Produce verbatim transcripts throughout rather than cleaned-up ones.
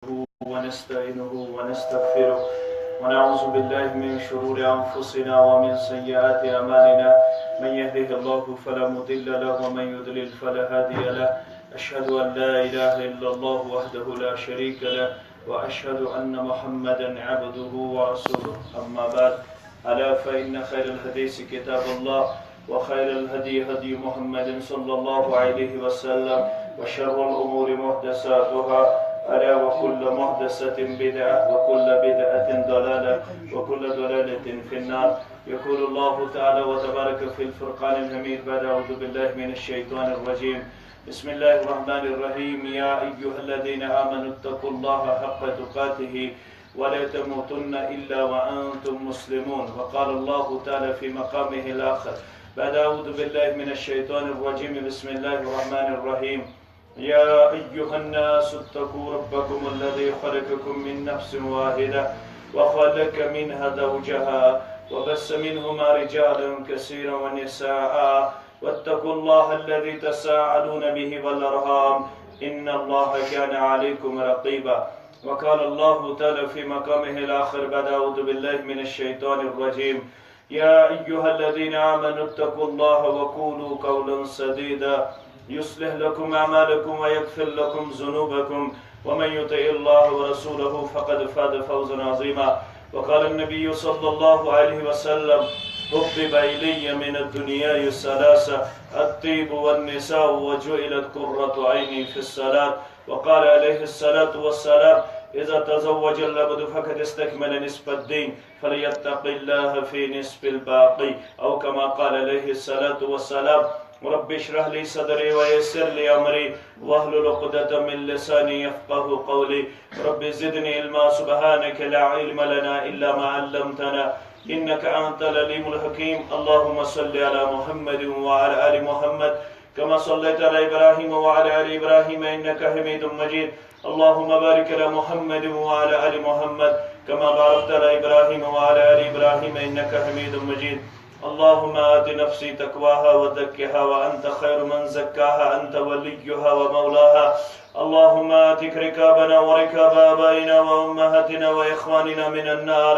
ونستعينه ونستغفره، ونعوذ بالله من شرور أنفسنا ومن سيئات أعمالنا. من يهده الله فلا مضل له، ومن يضلل فلا هادي له. أشهد أن لا إله إلا الله وحده لا شريك له، وأشهد أن محمدا عبده ورسوله. أما بعد، ألا فإن خير الحديث كتاب الله، وخير الهدي هدي محمد صلى الله عليه وسلم، وشر الأمور محدثاتها، ألا وكل محدثة بدعة، وكل بدعة ضلالة، وكل ضلالة في النار. يقول الله تعالى وتبارك في الفرقان الحميد بعد أعوذ بالله من الشيطان الرجيم. بسم الله الرحمن الرحيم. يا أيها الذين آمنوا اتقوا الله حق تقاته ولا تموتن إلا وأنتم مسلمون. وقال الله تعالى في مقامه الآخر بعد أعوذ بالله من الشيطان الرجيم. بسم الله الرحمن الرحيم. يا أيها الناس اتقوا ربكم الذي خلقكم من نفس واحدة وخلق منها زوجها وبث منهما رجالا كثيرا ونساء واتقوا الله الذي تساءلون به والأرحام إن الله كان عليكم رقيبا. وقال الله تعالى في مقامه الآخر بعد أعوذ بالله من الشيطان الرجيم. يا أيها الذين آمنوا اتقوا الله وقولوا قولا سديدا يصلح لكم أعمالكم ويغفر لكم ذنوبكم ومن يطع الله ورسوله فقد فاز فوزا عظيما. وقال النبي صلى الله عليه وسلم: حبب إلي من الدنيا ثلاثة، الطيب والنساء وجعلت قرة عيني في الصلاة. وقال عليه الصلاة والسلام: إذا تزوج العبد فقد استكمل نصف الدين، فليتق الله في نصف الباقي، أو كما قال عليه الصلاة والسلام. رب اشرح لي صدري ويسر لي أمري واحلل عقدة من لساني يفقه قولي. رب زدني علما. سبحانك لا علم لنا إلا ما علمتنا إنك أنت العليم الحكيم. اللهم صل على محمد وعلى آل محمد كما صليت على إبراهيم وعلى آل إبراهيم إنك حميد مجيد. اللهم بارك على محمد وعلى آل محمد كما باركت على إبراهيم وعلى آل إبراهيم إنك حميد مجيد. اللهم آت نفسي تقواها وزكها وأنت خير من زكاها أنت وليها ومولاها. اللهم اعتق رقابنا ورقاب آبائنا وأمهاتنا وإخواننا من النار.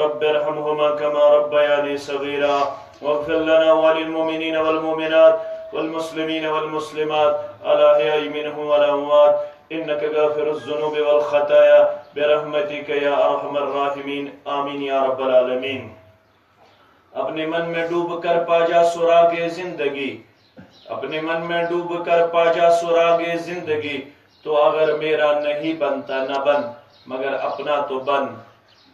رب ارحمهما كما ربياني صغيرا. واغفر لنا وللمؤمنين والمؤمنات والمسلمين والمسلمات الأحياء منهم والأموات إنك غافر الذنوب والخطايا برحمتك يا أرحم الراحمين. آمين يا رب العالمين. اپنے من میں ڈوب کر پا جا سراغ زندگی، اپنے من میں ڈوب کر پا جا سراغ زندگی، تو اگر میرا نہیں بنتا نہ بن، مگر اپنا تو بن۔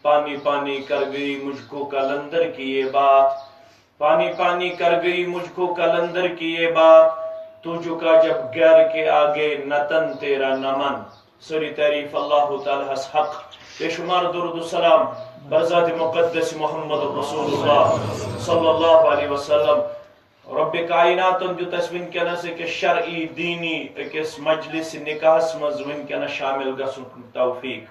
پانی پانی کر گئی مجھ کو قلندر کی یہ بات، پانی پانی کر گئی مجھ کو قلندر کی یہ بات، تو جھکا جب غیر کے آگے نہ تن تیرا نہ من۔ ساری تعریف اللہ تعالیٰ ہس حق، بے شمار درود و سلام بر ذات مقدس محمد رسول اللہ صلی اللہ علیہ وسلم۔ رب کائناتن دیُت اَسہِ وٕنکیٚنَس أکِس شرعی دینی أکِس مجلس نکاحس منٛز وٕنکیٚنَس شامل گژھنُک توفیق۔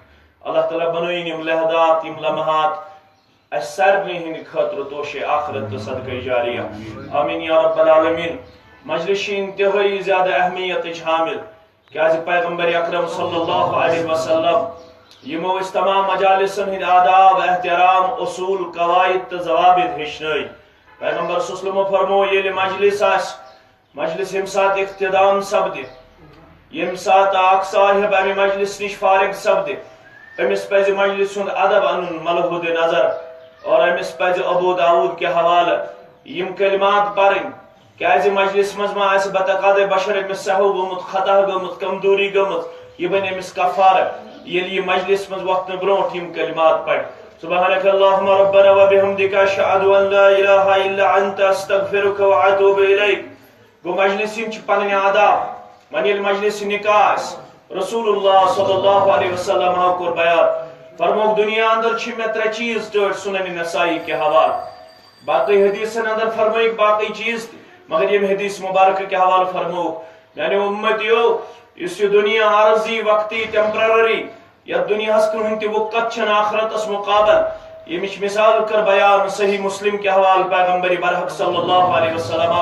اللہ تعالیٰ بنٲیِن یِم لحظات، یِم لمحات اَسہِ سارنٕے ہٕنٛدِ خٲطرٕ توشے آخرت تہٕ صدقے جاریہ۔ آمین یا رب العالمین۔ مجلس چھِ انتہٲئی زیادٕ اہمیتٕچ حامل، کیازِ پیغمبر اکرم صلی اللہ علیہ وسلم یِمو أسۍ تمام مجالسن ہٕنٛدۍ آداب، احترام، اصول، قواعد تہٕ ضوابط ہیٚچھنٲے۔ پیغمبر صلی اللہ علیہ وسلمو فرموو، ییٚلہِ مجلس آسہِ، مجلس ییٚمہِ ساتہٕ اختتام سپدِ، ییٚمہِ ساتہٕ اکھ صاحب امہِ مجلس نِش فارغ سپدِ، أمِس پزِ مجلس ہُنٛد ادب انُن ملحوظ نظر، اور أمِس پزِ ابو داؤد کہِ حوالہٕ یِم کلمات پرٕنۍ، کیازِ مجلس منٛز ما آسہِ بتقاضے بشر أمِس سہو گوٚمُت، خطا گوٚمُت، کمزوری گٔمٕژ، یہِ بنہِ أمِس کفارٕ، ییٚلہِ یہِ مجلس منٛز وۄتھنہٕ برونٛٹھ یِم کلمات پرِ۔ سبحانک اللہم ربنا وبحمدک، اشہد ان لا الہ الا انت، استغفرک واتوب الیک۔ گوٚو مجلس یِم چھِ پنٕنۍ آداب۔ وۄنۍ ییٚلہِ مجلس نکاح آسہِ، رسول اللہ صلی اللہ علیہ وسلم ہو کوٚر بیان، فرمووُکھ، دُنیا اندر چھِ مےٚ ترٛےٚ چیٖز ٹٲٹھۍ سنن نسائی کہِ حوالہٕ۔ باقٕے حدیثن اندر فرمٲیِکھ باقٕے چیٖز تہِ، مگر ییٚمہِ حدیث مبارکہٕ کہِ حوالہٕ فرمووُکھ، میانیو امتیو، یُس یہِ دُنیا عارضی، وقتی، temporary، یتھ دُنیاہس کٕہٕنۍ تہِ وقت چھنہٕ آخرتس مقابل۔ ییٚمِچ مثال کٔر بیان صحیح مسلم کہِ حوالہٕ پیغمبر برحق صلی اللہ علیہ وسلم۔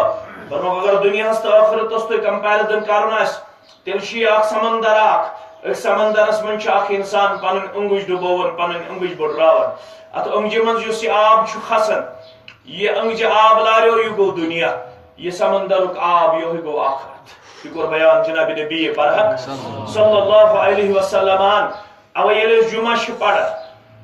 فرمووُکھ، اگر دُنیاہس تہٕ آخرتس تُہۍ comparison کرُن آسہِ، تیٚلہِ چھُ یہِ اکھ سمندر اکھ، أکۍ سمندرس منٛز چھُ اکھ انسان پنٕنۍ أنگٕج ڈُبووان، پنٕنۍ أنگٕج بٔڑراوان۔ اتھ أنگجہِ منٛز یُس یہِ آب چھُ کھسان، یہِ أنگجہِ آب لاریو، یہِ گوٚو دُنیا۔ یہِ سمندرُک آب، یِہوٚے گوٚو آخرت۔ یہِ کوٚر بیان جناب نبی برحق صلی اللہ علیہ وسلمن۔ اَوَے ییٚلہِ أسۍ جمعہ چھِ پران،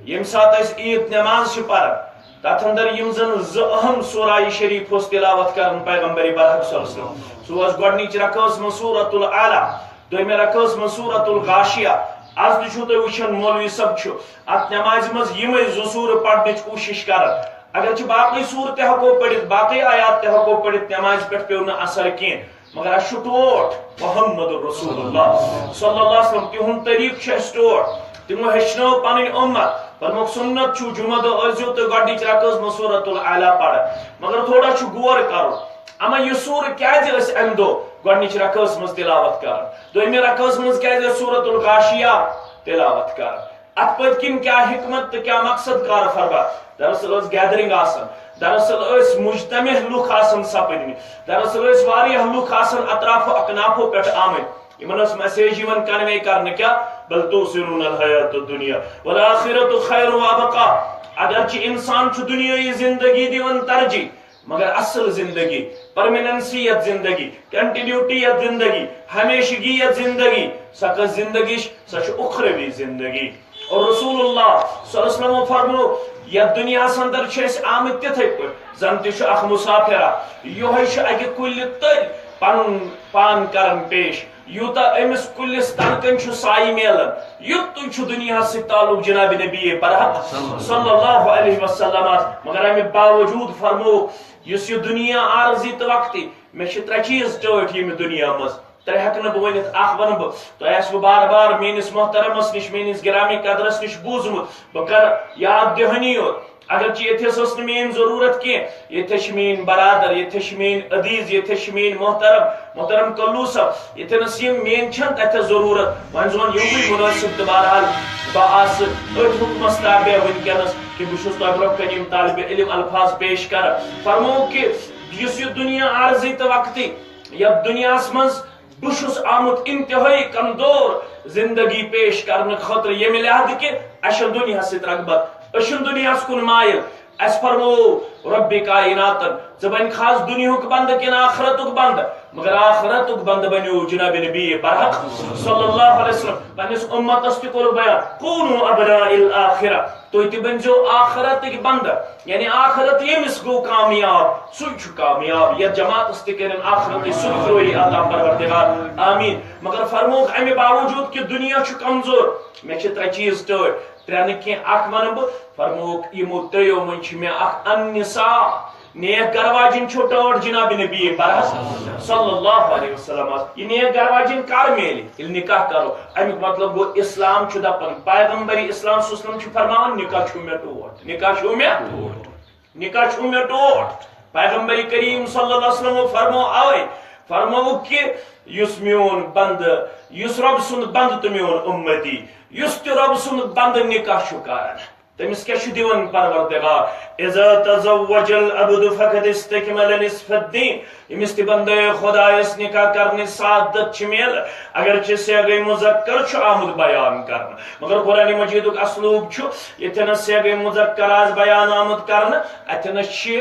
ییٚمہِ ساتہٕ أسۍ عیٖد نماز چھِ پران، تَتھ اندر یِم زَن زٕ اہم سورہ شریف اوس تلاوت کران پیغمبر برحق صلی اللہ علیہ وسلم، سُہ اوس گۄڈٕنِچ رکٲژ منٛز سورۃ الاعلیٰ، دوٚیمہِ رکٲژ منٛز سورۃ الغاشیہ۔ از تہِ چھُو تُہۍ وٕچھان، مولوی صٲب چھُ اتھ نمازِ منٛز یِمے زٕ سورٕ پرنٕچ کوٗشش کران۔ اگرچہِ باقٕے سورٕ تہِ ہٮ۪کو پٔرِتھ، باقٕے آیات تہِ ہٮ۪کو پٔرِتھ، نمازِ پٮ۪ٹھ پیوٚو نہٕ اثر کینٛہہ۔ مگر اَسہِ چھُ ٹوٹھ محمد رسول اللہ صلی اللہ علیہ وسلم، تِہُنٛد طریٖقہٕ چھُ اَسہِ ٹوٹھ۔ تِمو ہیٚچھنٲو پنٕنۍ اُمت، فرموکھ، سُنت چھُ، جمعہ دۄہ ٲسۍزیو تُہۍ گۄڈٕنِچ رکٲژ منٛز سورۃ الاعلیٰ پران۔ مگر تھوڑا چھُ غور کرُن، اما یہِ سورٕ کیازِ ٲسۍ اَمہِ دۄہ گۄڈٕنِچ رکٲژ منٛز تلاوت کران؟ دوٚیمہِ رکٲژ منٛز کیازِ ٲسۍ سورۃ الغاشیہ تلاوت کران؟ اتھ پٔتۍ کِنۍ کیٛاہ حکمت تہٕ کیٛاہ مقصد کار فرما؟ دراصل ٲس گیدرنگ آسان، دراصل ٲسۍ مجتمع لُکھ آسان سپٕدمٕتۍ، دراصل ٲسۍ واریاہ لُکھ آسان اطراف و اکنافو پٮ۪ٹھ آمٕتۍ۔ یِمن ٲس message یِوان convey کرنہٕ کیٛاہ؟ بل تؤثرون الحیات الدنیا والآخرۃ خیر و ابقیٰ۔ اگرچہِ انسان چھُ دُنیٲیی زندگی دِوان ترجیح، مگر اصل زندگی، permanency یتھ زندگی، continuity یتھ زندگی، ہمیشگی یتھ زندگی، سۄ کۄس زندگی چھِ؟ سۄ چھِ اُخروی زندگی۔ اور رسول اللہ صلی اللہ علیہ وسلم فرمو، یتھ دنیاہس اندر چھِ أسۍ آمٕتۍ تِتھے پٲٹھۍ، زن تہِ چھُ اکھ مسافرا، یِہوٚے چھُ اکہِ کُلہِ تٔلۍ پنُن پان کران پیش۔ یوٗتاہ أمِس کُلِس تَلہٕ کَنۍ چھُ سایہِ میلان، یُتُے چھُ دُنیاہَس سۭتۍ تعلق جناب نبی برحق صلی اللہ علیہ وسلم۔ مگر اَمہِ باوجوٗد فرموو، یُس یہِ دُنیا عارضی تہٕ وقتی، مےٚ چھِ ترٛےٚ چیٖز ٹٲٹھۍ ییٚمہِ دُنیا منٛز۔ ترٛےٚ ہٮ۪کہٕ نہٕ بہٕ ؤنِتھ، اَکھ وَنہٕ بہٕ، تۄہہِ آسِوٕ بار بار میٛٲنِس محترمَس نِش، میٛٲنِس گرامی قدرَس نِش بوٗزمُت، بہٕ کَرٕ یاد دِہٲنی یوت۔ اگرچہِ ییٚتہِ ہس ٲس نہٕ میٲنۍ ضروٗرت کینٛہہ، ییٚتہِ ہس چھِ میٲنۍ برادر، ییٚتہِ ہس چھِ میٲنۍ عزیز، ییٚتہِ ہس چھِ میٲنۍ محترم، محترم کلو صٲب، ییٚتہِ نس یِم میٲنۍ چھَنہٕ تَتہِ ضروٗرت۔ وۄنۍ زون یِموٕے مُنٲسِب تہٕ بہرحال بہٕ آسہٕ أتھۍ حُکمس تابع وٕنکیٚنس کہِ بہٕ چھُس تۄہہِ برونٛہہ کنہِ یِم طالبِ علم الفاظ پیش کران۔ فرموو کہِ یُس یہِ دُنیا عارضی تہٕ وقتی، یتھ دُنیاہس منٛز بہٕ چھُس آمُت انتہٲئی کمزور زندگی پیش کرنہٕ خٲطرٕ، ییٚمہِ لحاظ کہِ اَسہِ چھُنہٕ دُنیاہَس سۭتۍ رغبت، أسۍ چھِنہٕ دُنیاہَس کُن مایل۔ اَسہِ فرموو رۄبِ کائناتن، ژٕ بنکھا دُنیاہُک بندٕ کِنہٕ آخرتُک بندٕ؟ مگر آخرتُک بندٕ بنیو جناب نبی برحق صلی اللہ علیہ وسلم۔ پننِس اُمتس تہِ کوٚر بیان، کونوا ابناء الآخرہ، تُہۍ تہِ بٔنۍزیو آخرتٕکۍ بندٕ، یعنی آخرت ییٚمِس گوٚو کامیاب، سُے چھُ کامیاب۔ یتھ جماعتس تہِ کٔرِن آخرتٕچ سُکھروی عطا پروردگار، آمین۔ مگر فرمووُکھ امہِ باوجود کہِ دُنیا چھُ کمزور، مےٚ چھِ ترٛےٚ چیٖز ٹٲٹھۍ، ترٛےٚ نہٕ کینٛہہ، اکھ ونہٕ بہٕ، فرمووُکھ یِمو ترٛیٚیو منٛز چھِ مےٚ اکھ النساء، نیک گرواجِنۍ چھو ٹٲٹھ جناب نبی برحق صلی اللہ علیہ وسلم۔ یہِ نیک گرواجِنۍ کر میلہِ؟ ییٚلہِ نکاح کرو۔ امیُک مطلب گوٚو، اسلام چھُ دپان، پیغمبر اسلام صلی اللہ علیہ وسلم چھُ فرماوان، نکاح چھُو مےٚ ٹوٹھ، نکاح چھُو مےٚ، نکاح چھُو مےٚ ٹوٹھ۔ پیغمبر کریم صلی اللہ علیہ وسلم فرمو اوے، فرمووُکھ کہِ یُس میون بندٕ، یُس رۄب سُنٛد بندٕ تہٕ میون اُمتی، یُس تہِ رۄب سُنٛد بندٕ نکاح چھُ کران، تٔمِس کیٛاہ چھُ دِوان پروردگار؟ اذا تزوج العبد فقد استکمل نصف الدین۔ ییٚمِس تہِ بندے خدایس نکاح کرنٕچ سعادت چھِ میلان، اگرچہِ صیغہ مذکر چھُ آمُت بیان کرنہٕ، مگر قرآن مجیدُک اسلوب چھُ، ییٚتٮ۪ن صیغہ مذکر آسہِ بیان آمُت کرنہٕ، اتٮ۪نس چھِ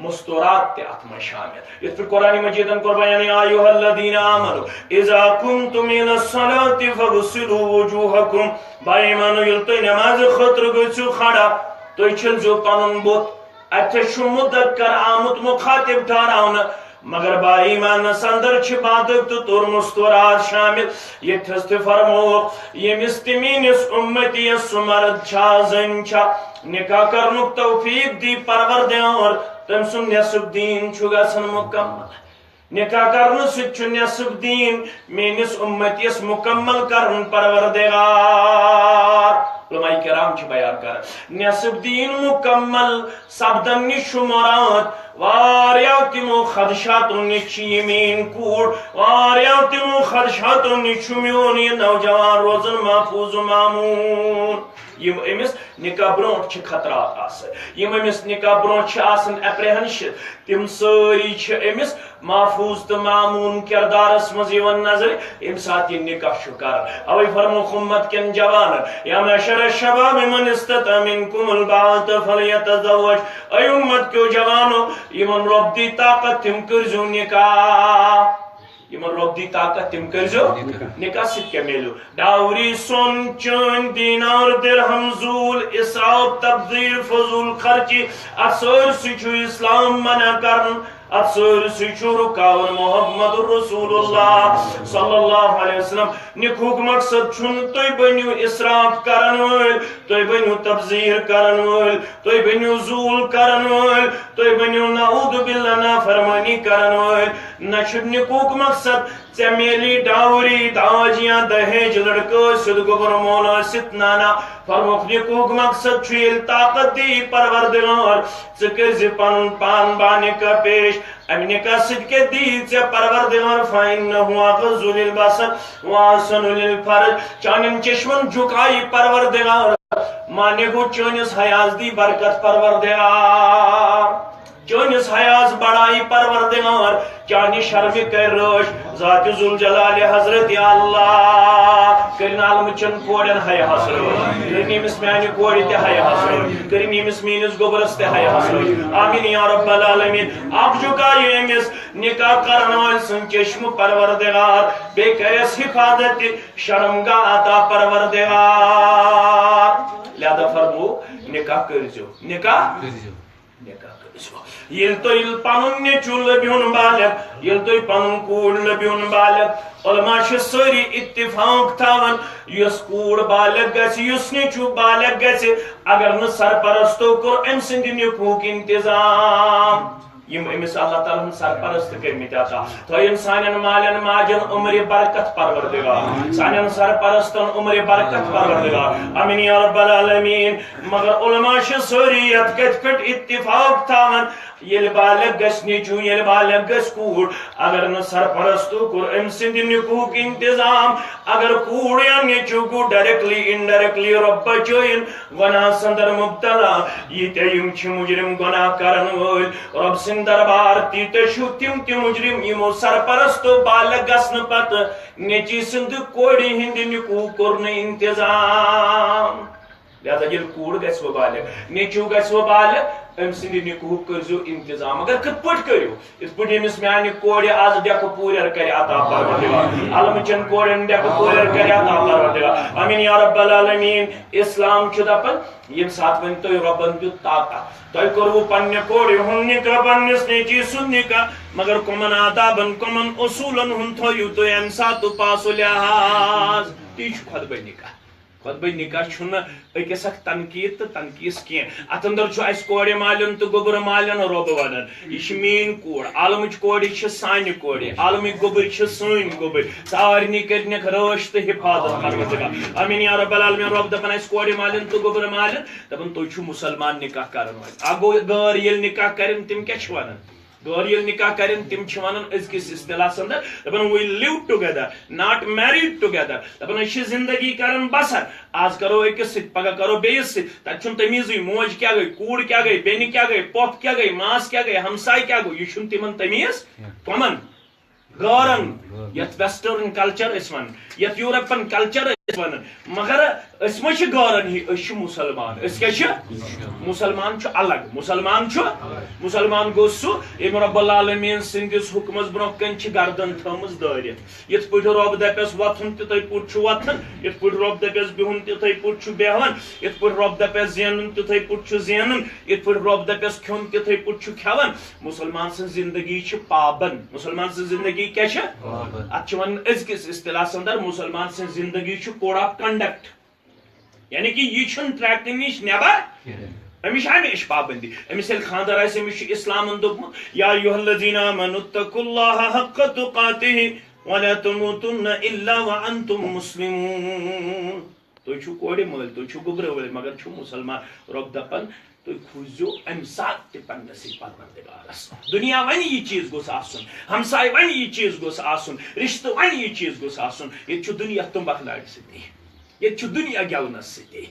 مستورات تہِ اتھ منٛز شامل۔ یِتھ پٲٹھۍ قرآن مجیدن کوٚر بیان، یا ایھا الذین آمنوا اذا قمتم الی الصلاۃ فاغسلوا وجوہکم، با ایمانو، ییٚلہِ تُہۍ نمازِ خٲطرٕ گٔژھِو کھڑا، تُہۍ چھٔلزیو پنُن بُتھ۔ اتہِ چھُ مذکر آمُت مخاطب ٹھہراونہٕ، مگر با ایمانس اندر چھِ بادک تہٕ تُر مستورات شامل۔ ییٚتھس تہِ فرمووُکھ، ییٚمِس تہِ میٲنِس اُمتی یس سُہ مرد چھا، زٔنۍ چھا، نکاح کرنُک توفیق دی پروردگار، تٔمۍ سُنٛد نصف دیٖن چھُ گژھان مکمل۔ نکاح کرنہٕ سۭتۍ چھُ نصف دیٖن میٲنِس اُمتیس مکمل کران پروردگار۔ علماء کرام چھِ بیان کران، نصف دیٖن مکمل سپدن نِش چھُ مراد واریاہ تِمو خدشاتو نِش چھِ یہِ میٲنۍ کوٗر، واریاہ تِمو خدشاتو نِش چھُ میون یہِ نوجوان روزان محفوظ و مامون۔ یِم أمِس نکاح برونٛٹھ چھِ خطرات آسان، یِم أمِس نکاح برونٛٹھ چھِ آسان اپریہنشن، تِم سٲری چھِ أمِس محفوظ تہٕ مامون کردارس منٛز یِوان نظرِ، ییٚمہِ ساتہٕ یہِ نکاح چھُ کران۔ اوے فرمووُکھ اُمت کٮ۪ن جوانن، یا معشر الشباب من استطاع منکم الباءۃ فلیتزوج، اے اُمت کیو جوانو، یِمن رۄب دی طاقت، تِم کٔرزیو نکاح۔ یِمن رۄب دی طاقت، تِم کٔرزیو نکاح۔ نکاح سۭتۍ کیٛاہ میلیو؟ ڈاوری، سۄن، چٲنۍ، دینار، درہم، زوٗل، اسراف، تبذیر، فضول خرچی، اتھ سٲرسٕے چھُ اسلام منع کران۔ اتھ سٲرسٕے چھُ رُکاوان محمد رسول اللہ صلی اللہ علیہ وسلم۔ نکاحُک مقصد چھُنہٕ تُہۍ بٔنِو اسراف کرن وٲلۍ، تُہۍ بٔنِو تبذیر کرن وٲلۍ، تُہۍ بٔنِو زوٗل کرن وٲلۍ، تُہۍ بٔنِو نعوذ باللہ نافرمٲنی کرن وٲلۍ۔ نہ چھُ نکاحُک مقصد ژےٚ میلی ڈاوری، داج یا دہیج، لڑکہٕ ٲسِتھ، گوٚبُر مول ٲسِتھ، نانا۔ فرمووُکھ نکاحُک مقصد چھُ ییٚلہِ طاقت دی پروردگار، ژٕ کٔرزِ پنُن پان بانکاح پیش۔ امہِ نکاح سۭتۍ کیٛاہ دی ژےٚ پروردگار؟ فإنه أغض للبصر وأحسن للفرج۔ چانٮ۪ن چشمن جُکایہِ پروردگار، معنی گوٚو چٲنِس حیاہس دی برکت پروردگار۔ چٲنِس حیاہس بڑائی پروردگار، چانہِ شرمہِ کرِ رٲچھ ذات ذوالجلال حضرت اللہ۔ کٔرِن عالمہٕ چٮ۪ن کورٮ۪ن حیاہس رٲچھ، کٔرِن ییٚمِس میانہِ کورِ تہِ حیاہس رٲچھ، کٔرِن ییٚمِس میٲنِس گوٚبرس تہِ حیاہس رٲچھ۔ آمین یا رب العالمین۔ اکھ جُکایہِ أمِس نکاح کرن وٲلۍ سٕنٛدۍ چشمہٕ پروردگار، بیٚیہِ کرٮ۪س حفاظت تہِ شرمگاہ عطا پروردگار۔ لہذا فرمو، نکاح کٔرزیو، نکاح کٔرزیو۔ نکاح کٔرزیو۔ ییٚلہِ تُہۍ پنُن نیٚچو لٔبِہُن بالغ، ییٚلہِ تُہۍ پنُن کوٗر لٔبِہُن بالغ، علماء چھِ سٲری اتفاق تھاوان، یۄس کوٗر بالغ گژھِ، یُس نیٚچو بالغ گژھِ، اگر نہٕ سرپرستو کوٚر أمۍ سٕنٛدِ نکاحُک انتظام، یِم أمِس اللہ تعالیٰ ہن سرپرست کٔرمٕتۍ آسان، تھٲیِن سانٮ۪ن مالٮ۪ن ماجٮ۪ن عمرِ برکت پروردگار، سانٮ۪ن سرپرستن عمرِ برکت پروردگار۔ آمین یا رب العالمین۔ مگر علماء چھِ سٲری یتھ کتھِ پٮ۪ٹھ اتفاق تھاوان، ییٚلہِ بالغ گژھِ نیٚچو، ییٚلہِ بالغ گژھِ کوٗر، اگر نہٕ سرپرستو کوٚر أمۍ سٕنٛدِ نکاحُک انتظام، اگر کوٗر یا نیٚچو گوٚو directly indirectly رۄب بچٲیِن گۄناہ سندر مبتلا، ییٖتیٛاہ یِم چھِ مجرم گۄناہ کرن وٲلۍ، رۄب سٕنٛدِ دربار تیٖتیٛاہ چھِو تِم تہِ مجرم، یِمو سرپرستو بالغ گژھنہٕ پتہٕ نیٚچی سٕنٛدِ کورِ ہٕنٛدِ نکاح کوٚر نہٕ انتظام۔ لہذا ییٚلہِ کوٗر گژھِ وۄنۍ بالغ، نیٚچو گژھِ وۄنۍ بالغ، أمۍ سٕنٛدِ نکاحُک کٔرزیو انتظام۔ مگر کِتھ پٲٹھۍ کٔرِو؟ یِتھ پٲٹھۍ ییٚمِس میانہِ کورِ آز ڈٮ۪کہٕ پوٗرٮ۪ر کرِ عطا پروردگار، علمہٕ چٮ۪ن کورٮ۪ن ڈٮ۪کہٕ پوٗرٮ۪ر کرِ عطا پروردگار۔ آمین یا رب العالمین۔ اسلام چھُ دپان، ییٚمہِ ساتہٕ وۄنۍ تۄہہِ رۄبن دیُت طاقت، تۄہہِ کوٚروٕ پننہِ کورِ ہُنٛد نکاح، پننِس نیٚچی سُنٛد نکاح، مگر کمن آدابن، کمن اصوٗلن ہُنٛد تھٲیِو تُہۍ امہِ ساتہٕ پاسہٕ لحاظ؟ تی چھُ خطبہ نکاح۔ خطبہ نکاح چھُنہٕ أکِس اکھ تنقید تہٕ تنقیٖص کینٛہہ۔ اتھ اندر چھُ اسہِ کورِ مالٮ۪ن تہٕ گوٚبرٕ مالٮ۪ن رۄب ونان۔ یہِ چھِ میٲنۍ کوٗر، عالمٕچ کورِ چھِ سانہِ کورِ، عالمٕکۍ گوٚبٕرۍ چھِ سٲنۍ گوٚبٕرۍ۔ سارنٕے کٔرنَکھ رٲچھ تہٕ حفاظت پروردگار۔ آمین یا رب العالمین۔ رۄب دپان اسہِ کورِ مالٮ۪ن تہٕ گوٚبرٕ مالٮ۪ن، دپان تُہۍ چھِو مسلمان نکاح کرن وٲلۍ۔ اکھ گوٚو غٲر ییٚلہِ نکاح کرن تِم کیٛاہ چھِ ونان؟ غٲر ییٚلہِ نکاح کرن تِم چھِ ونان أزکِس اصطلاحس اندر، دپان we live together, not married together۔ دپان أسۍ چھِ زندگی کران بسر، آز کرو أکِس سۭتۍ، پگاہ کرو بیٚیِس سۭتۍ۔ تتہِ چھُنہٕ تمیٖزٕے، موج کیٛاہ گٔے، کوٗر کیٛاہ گٔے، بیٚنہِ کیٛاہ گٔے، پۄپھ کیٛاہ گٔے، ماس کیٛاہ گٔے، ہمساے کیٛاہ گوٚو، یہِ چھُنہٕ تِمن تمیٖز۔ کمن؟ غٲرن، یتھ western culture أسۍ ونان، یتھ European culture أسۍ ونان۔ مگر أسۍ ما چھِ غٲرن ہی، أسۍ چھِ مسلمان۔ أسۍ کیٛاہ چھِ؟ مسلمان چھُ الگ۔ مسلمان چھُ، مسلمان گوٚو سُہ، ییٚمۍ رب العالمین سٕنٛدِس حُکمس برونٛہہ کنہِ چھِ گردن تھٲومٕژ دٲرِتھ۔ یِتھ پٲٹھۍ رۄب دپٮ۪س وۄتھُن، تِتھے پٲٹھۍ چھُ وۄتھان۔ یِتھ پٲٹھۍ رۄب دپٮ۪س بِہُن، تِتھے پٲٹھۍ چھُ بیہوان۔ یِتھ پٲٹھۍ رۄب دپٮ۪س زینُن، تِتھے پٲٹھۍ چھُ زینان۔ یِتھ پٲٹھۍ رۄب دپٮ۪س کھیوٚن، تِتھے پٲٹھۍ چھُ کھٮ۪وان۔ مسلمان سٕنٛز زندگی چھِ پابند۔ مسلمان سٕنٛز زندگی کیٛاہ چھِ؟ پابند۔ اتھ چھِ ونان أزکِس اصطلاحس اندر، مسلمان سٕنٛز زندگی چھُ code of conduct۔ یعنی کہِ یہِ چھُنہٕ track نِش نٮ۪بر۔ کینٛہہ۔ أمِس چھِ ہمیشہِ پابندی۔ أمِس ییٚلہِ خانٛدر آسہِ، أمِس چھُ اسلامن دوٚپمُت، یا ایھا الذین آمنوا اتقوا اللہ حق تقاتہ ولا تموتن الا وانتم مسلمون۔ تُہۍ چھِو کورِ مٲلۍ، تُہۍ چھِو گوٚبرٕ وٲلۍ، مگر چھِو مُسلمان۔ رۄب دَپان، تُہۍ کھوٗژِو اَمہِ ساتہٕ تہِ پننِسٕے پروردگارس۔ دُنیا وَنہِ، یہِ چیٖز گوٚژھ آسُن، ہمسایہِ وَنہِ، یہِ چیٖز گوٚژھ آسُن، رِشتہٕ وَنہِ، یہِ چیٖز گوٚژھ آسُن۔ ییٚتہِ چھُ دُنیا تُمبکھ نارِ سۭتی، ییٚتہِ چھُ دُنیا گٮ۪ونس سۭتی،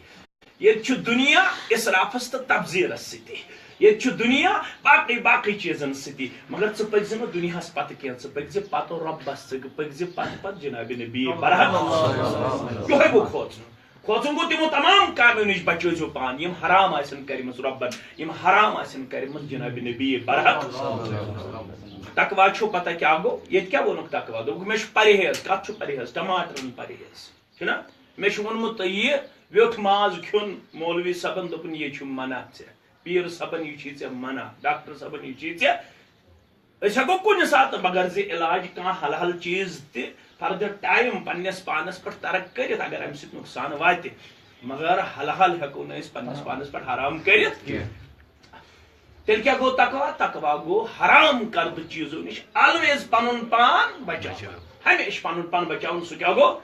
ییٚتہِ چھُ دُنیا اِسرافس تہٕ تبذیٖرس سۭتی، ییٚتہِ چھُ دُنیا باقٕے باقٕے چیٖزن سۭتی۔ مگر ژٕ پٔکۍ زِ نہٕ دُنیاہس پتہٕ کینٛہہ، ژٕ پٔکۍ زِ پتہٕ رۄبس، ژٕ پٔکۍ زِ پتہٕ پتہٕ جناب نبی برحق۔ یِہوٚے گوٚو کھوژُن۔ کھوژُن گوٚو تِمو تمام کامیو نِش بچٲوزیو پان، یِم حرام آسن کٔرمٕژ رۄبن، یِم حرام آسن کٔرمٕژ جناب نبی برحق۔ تقوا چھو پتہ کیٛاہ گوٚو؟ ییٚتہِ کیٛاہ ووٚنُکھ تقوا؟ دوٚپُکھ، مےٚ چھُ پرہیز۔ کتھ چھُ پرہیز؟ ٹماٹرن پرہیز۔ چھُنہ؟ مےٚ چھُ ووٚنمُت تۄہہِ یہِ ویوٚٹھ ماز کھیوٚن، مولوی صٲبن دوٚپُن، یہِ چھُ منع ژےٚ۔ پیٖر صٲبن، یہِ چھُے ژےٚ منع، ڈاکٹر صٲبن، یہِ چھُے ژےٚ۔ أسۍ ہٮ۪کو کُنہِ ساتہٕ بغٲر زِ علاج کانٛہہ حلال چیٖز تہِ for the time پننِس پانس پٮ۪ٹھ ترک کٔرِتھ، اگر امہِ سۭتۍ نۄقصان واتہِ، مگر حلال ہٮ۪کو نہٕ أسۍ پننِس پانس پٮ۪ٹھ حرام کٔرِتھ کینٛہہ۔ تیٚلہِ کیٛاہ گوٚو تقوا؟ تقوا گوٚو حرام کردٕ چیٖزو نِش always پنُن پان بچاوُن، ہمیشہِ پنُن پان بچاوُن۔ سُہ کیٛاہ گوٚو؟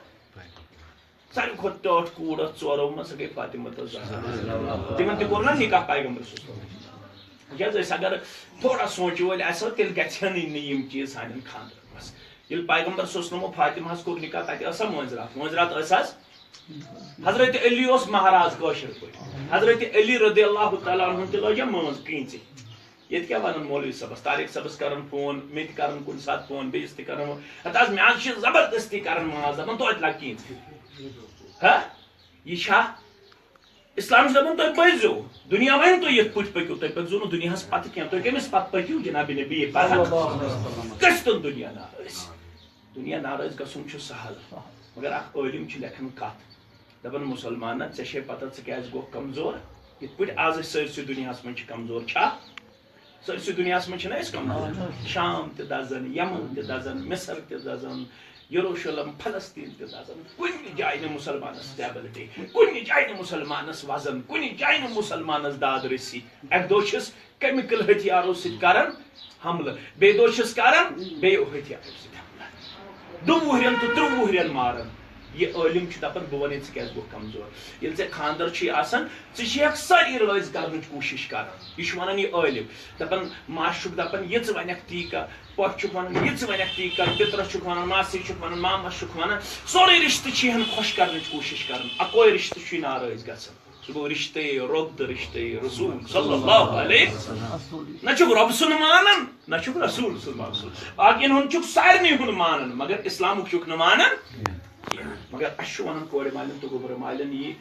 ساروی کھۄتہٕ ٹٲٹھ کوٗر ٲس ژورو منٛز، سۄ گٔے فاطمہ تہٕ زہرا۔ تِمن تہِ کوٚر نا نکاح پیغمبر صلی اللہ علیہ وسلم۔ وٕچھ حظ، أسۍ اگر تھوڑا سونٛچہِ وٲلۍ آسو، تیٚلہِ گژھِ ہن نہٕ یِم چیٖز سانٮ۪ن خانٛدرن منٛز۔ ییٚلہِ پیغمبر صلی اللہ علیہ وسلمو فاطمہ ہس کوٚر نکاح، تتہِ ٲسا مٲنٛزِ راتھ؟ مٲنٛزِ راتھ ٲس حظ؟ حضرت علی اوس مہراز کٲشِر پٲٹھۍ۔ حضرت علی رضی اللہ تعالیٰ عنہ تہِ لٲجا مٲنٛز کینٛژِ۔ ییٚتہِ کیٛاہ وَنَن مولوی صٲبَس؟ طارق صٲبَس کَرَن فون، مےٚ تہِ کَرَن کُنہِ ساتہٕ فون، بیٚیِس تہِ کَرَن فون۔ ہَتہٕ حظ، مےٚ حظ چھِ زبردستی کَرَن ماز، دَپان توتہِ لَگہِ کینٛژھ۔ ہا؟ یہِ چھا؟ اِسلام چھُ دَپان تُہۍ پٔکۍزیو۔ دُنیا وَنہِ تُہۍ یِتھ پٲٹھۍ پٔکِو، تُہۍ پٔکۍزیو نہٕ دُنیاہَس پَتہٕ کینٛہہ۔ تُہۍ کٔمِس پَتہٕ پٔکِو؟ جِنابِ نبی پاک۔ گٔژھۍتَن دُنیا ناراض۔ دُنیا ناراض گژھُن چھُ سہل، مگر اَکھ عٲلِم چھُ لیکھان کَتھ۔ دَپان، مُسلمانا، ژےٚ چھے پَتہ ژٕ کیٛازِ گوٚکھ کمزور؟ یِتھ پٲٹھۍ آز أسۍ سٲرسٕے دُنیاہَس منٛز چھِ کمزور، چھا؟ سٲرسٕے دُنیاہَس منٛز چھِنہ أسۍ کمزور؟ شام تہِ دَزان، یمن تہِ دَزان، مصر تہِ دَزان، یروشلم، فلسطین تہِ دَزان۔ کُنہِ جایہِ نہٕ مُسلمانَس stability، کُنہِ جایہِ نہٕ مُسلمانَس وزن، کُنہِ جایہِ نہٕ مُسلمانَس داد رسی۔ اَکہِ دۄہ چھِس chemical ہتھیارو سۭتۍ کران حملہٕ، بیٚیہِ دۄہ چھِس کران بیٚیہِ ہتھیارو سۭتۍ حملہٕ۔ دُوُہرٮ۪ن تہٕ ترٛوُہرٮ۪ن ماران۔ یہِ عٲلِم چھُ دَپان، بہٕ وَنے ژٕ کیٛازِ گوٚکھ کمزور۔ ییٚلہِ ژےٚ خانٛدر چھُے آسان، ژٕ چھِ ہیٚکھ سٲری رٲضۍ کرنٕچ کوٗشِش کران۔ یہِ چھُ وَنان یہِ عٲلِم۔ دَپان، ماجہِ چھُکھ دَپان، یہِ ژٕ وَنکھ تی کَر، پۄپھِ چھُکھ وَنان، یہِ ژٕ وَنکھ تی کَر، پِترَس چھُکھ وَنان، ماسی چھُکھ وَنان، مامَس چھُکھ وَنان۔ سورُے رِشتہٕ چھِ یِہَن خۄش کرنٕچ کوٗشِش کران، اَکوے رِشتہٕ چھُے ناراض گژھان۔ سُہ گوٚو رِشتَے رۄب تہٕ رِشتَے رسول صلی اللہ علیہ۔ نہ چھُکھ رۄب سُنٛد مانان، نہ چھُکھ رسول سُنٛد مانان۔ باقین ہُنٛد چھُکھ سارنٕے ہُنٛد مانان، مگر اِسلامُک چھُکھ نہٕ مانان کینٛہہ۔ مگر اَسہِ چھُ وَنان کورِ مالٮ۪ن تہٕ گوٚبرٕ مالٮ۪ن یی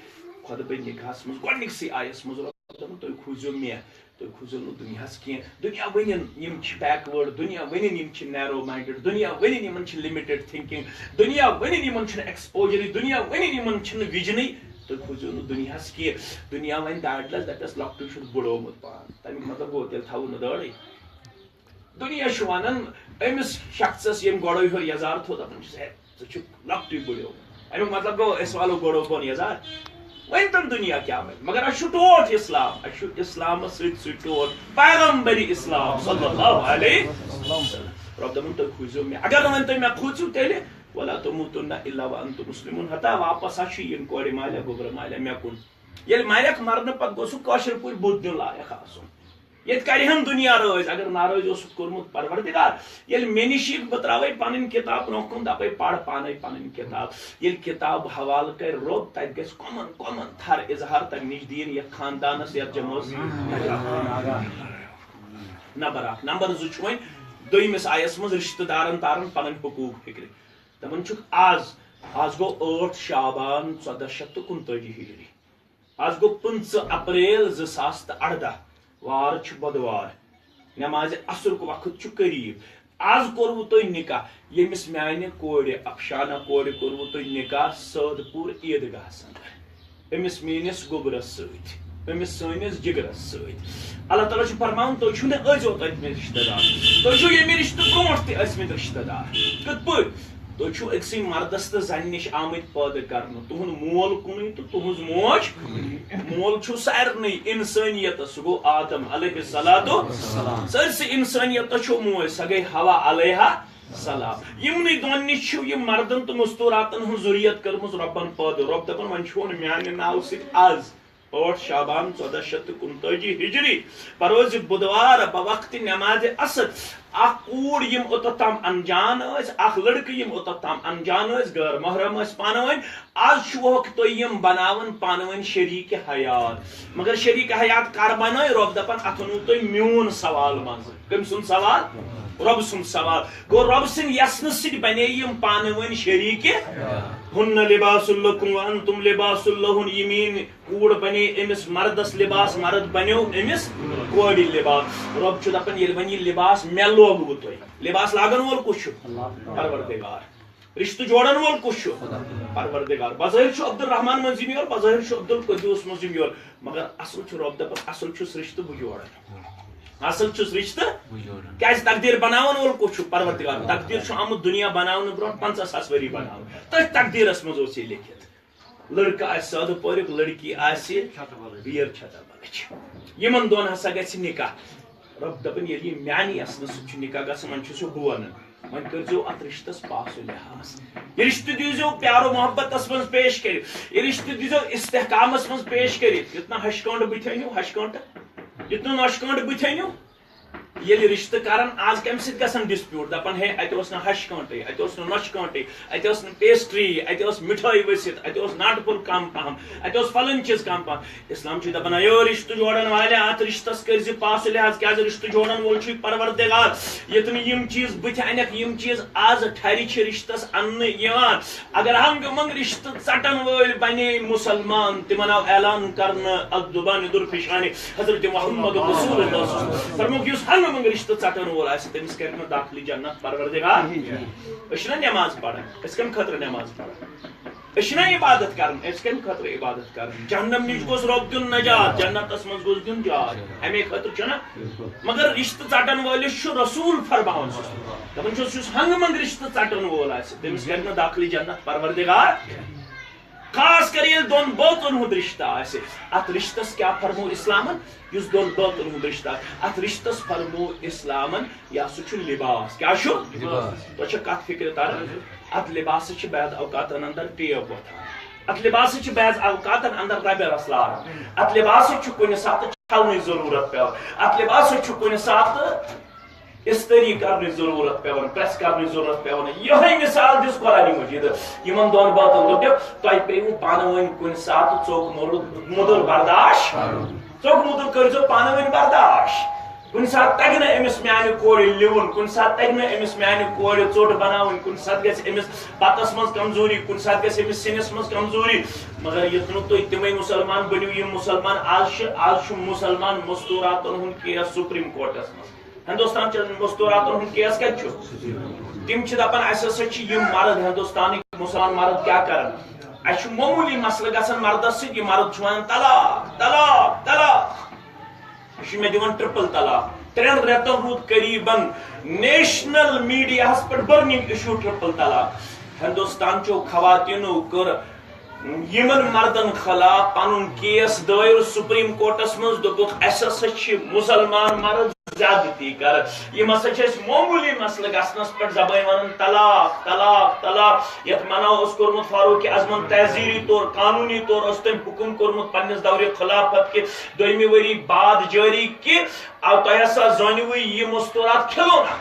خۄطبہٕ نِکاحَس منٛز گۄڈٕنِکسٕے آیَس منٛز رۄب دَپان، تُہۍ کھوٗژِو مےٚ، تُہۍ کھوٗژِو نہٕ دُنیاہَس کینٛہہ۔ دُنیا ؤنِن یِم چھِ backward، دُنیا ؤنِن یِم چھِ narrow minded، دُنیا ؤنِن یِمَن چھِ limited thinking، دُنیا ؤنِن یِمَن چھُنہٕ exposure، دُنیا ؤنِن یِمَن چھُنہٕ vision۔ تُہۍ کھوٗژِو نہٕ دُنیاہَس کینٛہہ۔ دُنیا وَنہِ داڑِ لَس، دَپٮ۪س، لۄکٹُے چھُتھ بُڑومُت پان۔ تَمیُک مطلب گوٚو، تیٚلہِ تھاوو نہٕ دٲرٕے۔ دُنیا چھُ وَنان أمِس شخصَس، ییٚمۍ گۄڈَے ہیوٚر یَزار تھوٚو، دَپان چھُس، ہے، ژٕ چھُکھ لۄکٹُے بُڑیومُت۔ اَمیُک مطلب گوٚو، أسۍ والو گۄڈو بۄن یَزار۔ وۄنۍ تَن دُنیا کیٛاہ وَنہِ، مگر اَسہِ چھُ ٹوٹھ اِسلام، اَسہِ چھُ اِسلامَس سۭتۍ سۭتۍ ٹوٹھ پیغمبر اِسلام صلی اللہ علیہ وسلم۔ رۄب دَپان، تُہۍ کھوٗژِو مےٚ۔ اگر نہٕ وۄنۍ تُہۍ مےٚ کھوٗژِو، تیٚلہِ ولا تموتن الا وانتم مسلمون۔ ہتا واپس ہا چھُ یِن کورِ مالیا، گوٚبرٕ مالیا مےٚ کُن۔ ییٚلہِ مَرٮ۪کھ، مَرنہٕ پَتہٕ گوٚژھ سُہ کٲشِر پٲٹھۍ بُتھ دیُن لایق آسُن۔ ییٚتہِ کَرِ ہَن دُنیا رٲضۍ، اگر ناراض اوسُکھ کوٚرمُت پروردگار۔ ییٚلہِ مےٚ نِش یِکھ، بہٕ ترٛاوَے پَنٕنۍ کِتاب برٛونٛہہ کُن، دَپَے، پَر پانَے پَنٕنۍ کِتاب۔ ییٚلہِ کِتاب حوالہٕ کَرِ رۄب، تَتہِ گژھِ کۄمَن کۄمَن تھَر اظہار تَمہِ نِش دِیِن، یَتھ خاندانَس، یَتھ جمٲژ۔ نمبر اَکھ۔ نمبر زٕ چھُ وۄنۍ دوٚیمِس آیَس منٛز رِشتہٕ دارَن تارَن پَنٕنۍ حقوٗق فِکرِ۔ دَپان چھُکھ، آز، آز گوٚو ٲٹھ شعبان ژۄداہ شیٚتھ تہٕ کُنتٲجی ہِجری۔ آز گوٚو پٕنٛژٕہ اپریل زٕ ساس تہٕ اَرداہ، وار چھُ بۄدوار، نمازِ عصرُک وقت چھُ قریب۔ آز کوٚروٕ تۄہہِ نکاح، ییٚمِس میانہِ کورِ، افشانہ کورِ کوٚروٕ تۄہہِ نکاح سٲدٕ پوٗر عیٖدگاہس اندر، أمِس میٲنِس گوٚبرس سۭتۍ، أمِس سٲنِس جگرس سۭتۍ۔ اللہ تعالیٰ چھُ فرماوان، تُہۍ چھِو نہٕ أزۍ یوت ٲسمٕتۍ رشتہٕ دار، تُہۍ چھِو ییٚمہِ رشتہٕ برونٛٹھ تہِ ٲسمٕتۍ رشتہٕ دار۔ کِتھ پٲٹھۍ؟ تُہۍ چھِو أکسٕے مردس تہٕ زنہِ نِش آمٕتۍ پٲدٕ کرنہٕ۔ تُہُنٛد مول کُنُے تہٕ تُہٕنٛز موج۔ مول چھُ سارنٕے انسٲنیتس، سُہ گوٚو آدم علیہ الصلوۃ۔ سٲرسٕے انسٲنیتس چھو موج، سۄ گٔے حوا علیہا۔ سلام۔ یِمنٕے دۄن نِش چھُ یہِ مردن تہٕ مستوراتن ہٕنٛز ذُریت کٔرمٕژ رۄبن پٲدٕ۔ رۄب دَپان، وۄنۍ چھُ وۄنۍ میانہِ ناوٕ سۭتۍ از، ٲٹھ شعبان، ژۄدہ شیٚتھ تہٕ کُنتٲجی ہجری، پروزِ بُدوار بوقتِ نمازِ عصر، اکھ کوٗر یِم اوٚتتھ تام انجان ٲسۍ، اکھ لڑکہٕ یِم اوٚتتھ تام انجان ٲسۍ، غٲر محرم ٲسۍ پانہٕ ؤنۍ، از چھُوکھ تُہۍ یِم بناوان پانہٕ ؤنۍ شریٖکہِ حیات۔ مگر شریٖکہِ حیات کر بنٲے؟ رۄب دپان، اتھ اوٚنوُ تُہۍ میون سوال منٛزٕ۔ کٔمۍ سُنٛد سوال؟ رۄب سُنٛد سوال۔ گوٚو، رۄب سٕنٛدِ یژھنہٕ سۭتۍ بنے یِم پانہٕ ؤنۍ شریٖکہِ۔ ہن لباس لکم وانتم لباس لہن۔ یہِ میٲنۍ کوٗر بنے أمِس مردس لباس، مرد بنیو أمِس کورِ لباس۔ رۄب چھُ دپان، ییٚلہِ وۄنۍ یہِ لباس مےٚ لوگوُ تۄہہِ، لباس لاگن وول کُس چھُ؟ پروردگار۔ رشتہٕ جوڑن وول کُس چھُ؟ پروردگار۔ بظٲہر چھُ عبدالرحمان مٔنٛزِم یور، بظٲہر چھُ عبدالقدوس مٔنٛزِم یور، مگر اصل چھُ رۄب دپان، اصل چھُس رشتہٕ بہٕ جوڑان۔ اصل چھُس رشتہٕ۔ بہٕ جوڑان۔ کیازِ تقدیر بناون وول کُس چھُ؟ پروردگار۔ تقدیر چھُ آمُت دُنیا بناونہٕ برونٛہہ پنٛژاہ ساس ؤری بناونہٕ۔ تٔتھۍ تقدیرس منٛز اوس یہِ لیکھِتھ۔ لڑکہٕ آسہِ سادٕ پورُک، لڑکی آسہِ بیر چھتا بلٕچ۔ یِمن دۄن ہسا گژھِ نکاح۔ رۄب دپان، ییٚلہِ یہِ میانہِ یژھنہٕ سۭتۍ چھُ نکاح گژھان، وۄنۍ چھُ سُہ بہٕ ونان، وۄنۍ کٔرۍزیو اتھ رشتس پاس و لحاظ۔ یہِ رشتہٕ دیٖزیو پیار و محبتس منٛز پیش کٔرِتھ، یہِ رشتہٕ دیٖزیو استحکامس منٛز پیش کٔرِتھ، یُتھ نہٕ ہشہِ کٲنٛٹہٕ بٕتھِ أنِو، ہشہِ کٲنٛٹہٕ، یُتھ نہٕ نۄشہِ کٲنٛٹہٕ بٕتھِ أنِو۔ ییٚلہِ رشتہٕ کران، آز کمہِ سۭتۍ گژھان dispute؟ دپان، ہے، اتہِ اوس نہٕ ہشہِ کٲنٛٹے، اتہِ اوس نہٕ نۄشہِ کٲنٛٹے، اتہِ اوس نہٕ pastry، اتہِ اوس مِٹھٲے ؤسِتھ، اتہِ اوس ناٹہٕ پھوٚل کم پہم، اتہِ اوس فلٲنۍ چیٖز کم پہم۔ اسلام چھُ دپان، اے رشتہٕ جوڑن والے، اتھ رشتس کٔرۍ زِ پاس و لحاظ، کیازِ رشتہٕ جوڑن وول چھُے پروردگار۔ ییٚتہِ نہٕ یِم چیٖز بٕتھِ انکھ، یِم چیٖز آز ٹھرِ چھِ رشتس اننہٕ یِوان۔ اگر ہنگہٕ منگہٕ رشتہٕ ژٹن وٲلۍ بنے مسلمان، تِمن آو اعلان کرنہٕ اتھ زبانہِ درپیشانہِ حضرت محمد رسول اللہ صلی اللہ علیہ وسلم۔ فرمووُکھ، یُس ہنگہٕ منگہٕ رشتہٕ ژٹن وول آسہِ، تٔمِس کرِ نہٕ داخلہِ جنت پروردگار۔ أسۍ چھِنہ نماز پران، أسۍ کمہِ خٲطرٕ نماز پران؟ أسۍ چھِنہ عبادت کران، أسۍ کمہِ خٲطرٕ عبادت کران؟ جہنم نِش گوٚژھ رۄب دیُن نجات، جنتس منٛز گوٚژھ دیُن جاے، امے خٲطرٕ چھُنہ۔ مگر رشتہٕ ژٹن وٲلِس چھُ رسول فرماوان، دپان چھُس، یُس ہنگہٕ منگہٕ رشتہٕ ژٹن وول آسہِ، تٔمِس کرِ نہٕ داخلہِ جنت پروردگار۔ خاص کر ییٚلہِ دۄن بٲژن ہُنٛد رشتہٕ آسہِ، اتھ رشتس کیٛاہ فرموو اسلامن؟ یُس دۄن بٲژن ہُنٛد رشتہٕ آسہِ، اتھ رشتس فرموو اسلامن، یہِ ہسا چھُ لباس۔ کیٛاہ چھُ؟ لباس۔ تۄہہِ چھا کتھ فکرِ تران؟ اتھ لباسس چھِ بعض اوقاتن اندر ٹیب وۄتھان، اتھ لباسس چھِ بعض اوقاتن اندر ربہِ رس لاران، اتھ لباسس چھُ کُنہِ ساتہٕ چھلنٕچ ضروٗرت پٮ۪وان، اتھ لباسس چھُ کُنہِ ساتہٕ استری کرنٕچ ضروٗرت پٮ۪وان، پریس کرنٕچ ضروٗرت پٮ۪وان۔ یِہوٚے مثال دِژ قرآنِ مجیدن۔ یِمن دۄن بٲژن دوٚپ، تۄہہِ پیٚیِوٕ پانہٕ ؤنۍ کُنہِ ساتہٕ ژوٚک مُدُر، مُدُر برداش۔ ژوٚک مُدُر کٔرۍزیو پانہٕ ؤنۍ برداش۔ کُنہِ ساتہٕ تَگہِ نہٕ أمِس میانہِ کورِ لِوُن، کُنہِ ساتہٕ تَگہِ نہٕ أمِس میانہِ کورِ ژوٚٹ بناوٕنۍ، کُنہِ ساتہٕ گژھِ أمِس بتس منٛز کمزوری، کُنہِ ساتہٕ گژھِ أمِس سِنِس منٛز کمزوری۔ مگر یُتھ نہٕ تُہۍ تِمے مُسلمان بٔنِو، یِم مُسلمان آز چھِ، آز چھُ مُسلمان مستوٗراتن ہُنٛد کیس سپریم کورٹس منٛز۔ ہندوستان چٮ۪ن مستوراتن ہُنٛد کیس کتہِ چھُ؟ تِم چھِ دپان، اسہِ ہسا چھِ یِم مرد، ہندوستانٕکۍ مُسلمان مرد کیٛاہ کران؟ اسہِ چھُ معموٗلی مسلہٕ گژھان مردس سۭتۍ، یہِ مرد چھُ ونان، طلاق، طلاق، طلاق۔ یہِ چھُ مےٚ دِوان ٹرپل طلاق۔ ترٛٮ۪ن رٮ۪تن روٗد قریباً نیشنل میڈیاہس پٮ۪ٹھ برننگ ایشو ٹرپل طلاق۔ ہندوستان چٮ۪و خواتیٖنو کٔر یِمن مردن خلاف پنُن کیس دٲیر سپریم کورٹس منٛز، دوٚپُکھ، اسہِ ہسا چھِ مُسلمان مرد زیادتی کران، یِم ہسا چھِ أسۍ معموٗلی مسلہٕ گژھنس پٮ۪ٹھ زبٲنۍ ونان، طلاق، طلاق، طلاق۔ یتھ منع اوس کوٚرمُت فاروق اعظمن تحزیری طور، قانونی طور اوس تٔمۍ حکم کوٚرمُت پننِس دورِ خلافت کہِ دوٚیمہِ ؤری بعد جٲری کہِ، آ، تۄہہِ ہسا زٲنِوٕے یہِ مستورات کھلونا۔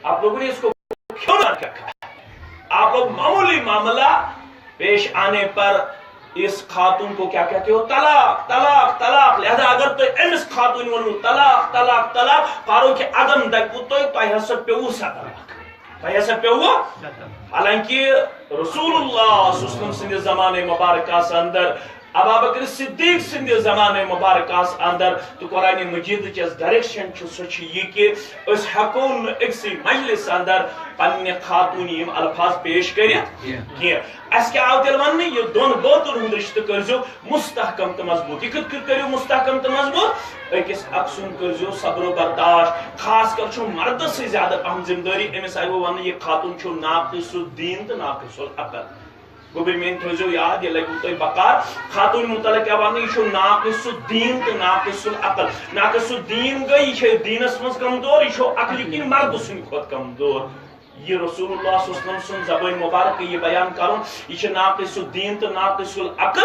آپ لوگوں نے اس کو کھلونا کیا کہا؟ آپ لوگ معمولی معاملہ پیش آنے پر اس خاتون کو کیا کہتے ہو؟ طلاق، طلاق، طلاق۔ لہذا اگر تۄہہِ أمِس خاتوٗنہِ ووٚنوُ، طلاق، طلاق، طلاق، فاروق اعظم دپوُ تۄہہِ، تۄہہِ ہسا پیوٚوُ سا طلاق۔ تۄہہِ ہسا پیوٚوُ۔ حالانکہ رسول اللہ صلی اللہ علیہ وسلم سٕنٛدِ زمانہٕ مبارکس اندر، ابا بکر صدیق سٕنٛدِ زمانہٕ مبارکس اندر تہٕ قرآن مجیدٕچ یۄس ڈائریکشن چھِ، سۄ چھِ یہِ کہِ أسۍ ہٮ۪کو نہٕ أکسٕے مجلس اندر پننہِ خاتوٗنہِ یِم الفاظ پیش کٔرِتھ کینٛہہ۔ کینٛہہ۔ اسہِ کیٛاہ آو تیٚلہِ وننہٕ؟ یہِ دۄن بٲژن ہُنٛد رشتہٕ کٔرۍزیو مستحکم تہٕ مضبوٗط۔ یہِ کِتھ کٔنۍ کٔرِو مستحکم تہٕ مضبوٗط؟ أکِس اکھ سُنٛد کٔرۍزیو صبر و برداشت۔ خاص کر چھُ مردس سٕے زیادٕ اہم ذمہٕ دٲری۔ أمِس آیہِ وۄنۍ وننہٕ، یہِ خاتوٗن چھُو ناقص الدین تہٕ ناقص العقل۔ گوٚبرۍ میٲنۍ تھٲیزیو یاد، یہِ لگوٕ تۄہہِ بکار۔ خاتوٗنہِ متعلق کیٛاہ وننہٕ؟ یہِ چھُو ناقص الدین تہٕ ناقص العقل۔ ناقص الدین گٔے، یہِ چھےٚ دیٖنس منٛز کمزور، یہِ چھو عقلہِ کِنۍ مردٕ سٕنٛدِ کھۄتہٕ کمزور۔ یہ رسول اللہ صلی اللہ علیہ وسلم سن زبان مبارک یہ بیان کرن، یہ چھ ناقص الدین تو ناقص العقل۔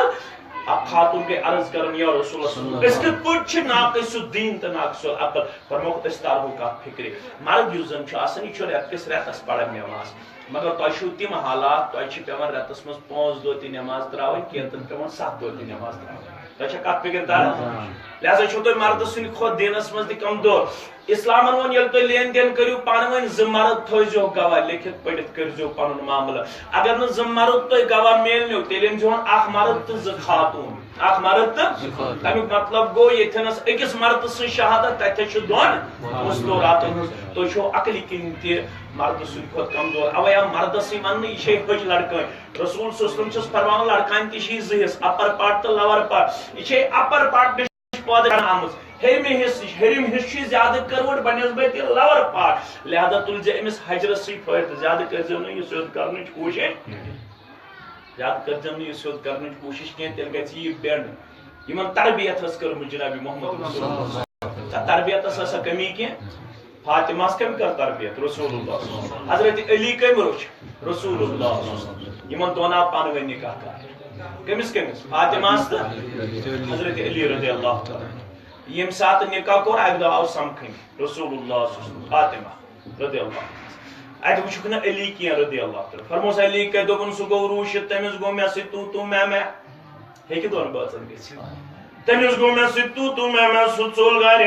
اکھ خاتون گئی عرض کرن، یا رسول اللہ صلی اللہ علیہ وسلم، اس کت پٲٹھۍ چھ ناقص الدین تو ناقص العقل؟ فرموک، اس تارہو کتھ فکرِ۔ مرد یُس زن چھ آسان، یہ چھ رٮ۪تھ کس رٮ۪تس پران نماز، مگر تۄہہِ چھُو تِم حالات، تۄہہِ چھِ پٮ۪وان رٮ۪تس منٛز پانٛژھ دۄہ تہِ نماز تراوٕنۍ، کینٛژن پٮ۪وان ستھ دۄہ تہِ نماز تراوٕنۍ۔ تۄہہِ چھا کتھ فکر تران؟ لہذا چھُو تۄہہِ مردٕ سٕنٛدِ کھۄتہٕ دیٖنس منٛز تہِ کمزور۔ اسلامن ووٚن، ییٚلہِ تُہۍ لین دین کٔرِو پانہٕ ؤنۍ، زٕ مرد تھٲیزیو گواہ، لیکھِتھ پٔرِتھ کٔرزیو پنُن معاملہٕ۔ اگر نہٕ زٕ مرد تۄہہِ گواہ میلنو، تیٚلہِ أنزِہون اکھ مرد تہٕ زٕ خاتوٗن۔ اکھ مرد تہٕ زٕ خاتوٗن۔ تمیُک مطلب گوٚو، ییٚتھٮ۪نس أکِس مردٕ سٕنٛز شہادت، تتہِ چھُ دۄن مستوراتن ہٕنٛز۔ تُہۍ چھِو عقلہِ کِنۍ تہِ مردٕ سٕنٛدِ کھۄتہٕ کمزور۔ اوے آو مردسٕے وننہٕ، یہِ چھے حٔج لڑکٲنۍ۔ رسول صلی اللہ علیہ وسلم چھُس فرماوان، لڑکانہِ تہِ چھِ یہِ زٕ حصہٕ، اپر پارٹ تہٕ لور پارٹ۔ یہِ چھے اپر پارٹ پٲدٕ کرنہٕ آمٕژ۔ ہیٚرمہِ حصہٕ، ہیٚرِم حصہٕ چھُ زیادٕ کٔروَٹ بنسبتِ lower part، لہذا تُلۍ زِ أمِس حجرس سۭتۍ فٲیدٕ۔ زیادٕ کٔرۍزیو نہٕ یہِ سیوٚد کرنٕچ کوٗشِش۔ زیادٕ کٔرۍزیو نہٕ یہِ سیوٚد کرنٕچ کوٗشِش کینٛہہ، تیٚلہِ گژھِ یہِ bend۔ یِمن تربیت ٲس کٔرمٕژ جناب محمد رسول اللہ۔ تربیتس ٲسا کمی کینٛہہ؟ فاطمہ ہس کٔمۍ کٔر تربیت؟ رسول اللہ۔ حضرت علی کٔمۍ روٚچھ؟ رسول اللہ۔ یِمن دۄن آو پانہٕ ؤنۍ نکاح کرنہٕ۔ کٔمِس کٔمِس؟ فاطمہ ہس تہٕ حضرت علی رضی اللہ تعالیٰ عنہ۔ ییٚمہِ ساتہٕ نکاح کوٚر، اکہِ دۄہ آو سمکھٕنۍ رسول اللہ صلی اللہ علیہ وسلم، فاطمہ رضی اللہ عنہس۔ اتہِ وٕچھُکھ نہٕ علی کینٛہہ رضی اللہ تعالیٰ۔ فرموس علی کتہِ؟ دوٚپُن، سُہ گوٚو روٗشِتھ، تٔمِس گوٚو مےٚ سۭتۍ تو تو میں میں۔ ہیٚکہِ دۄن بٲژن گٔژھِتھ۔ تٔمِس گوٚو مےٚ سۭتۍ تو تو میں میں، سُہ ژوٚل گرِ۔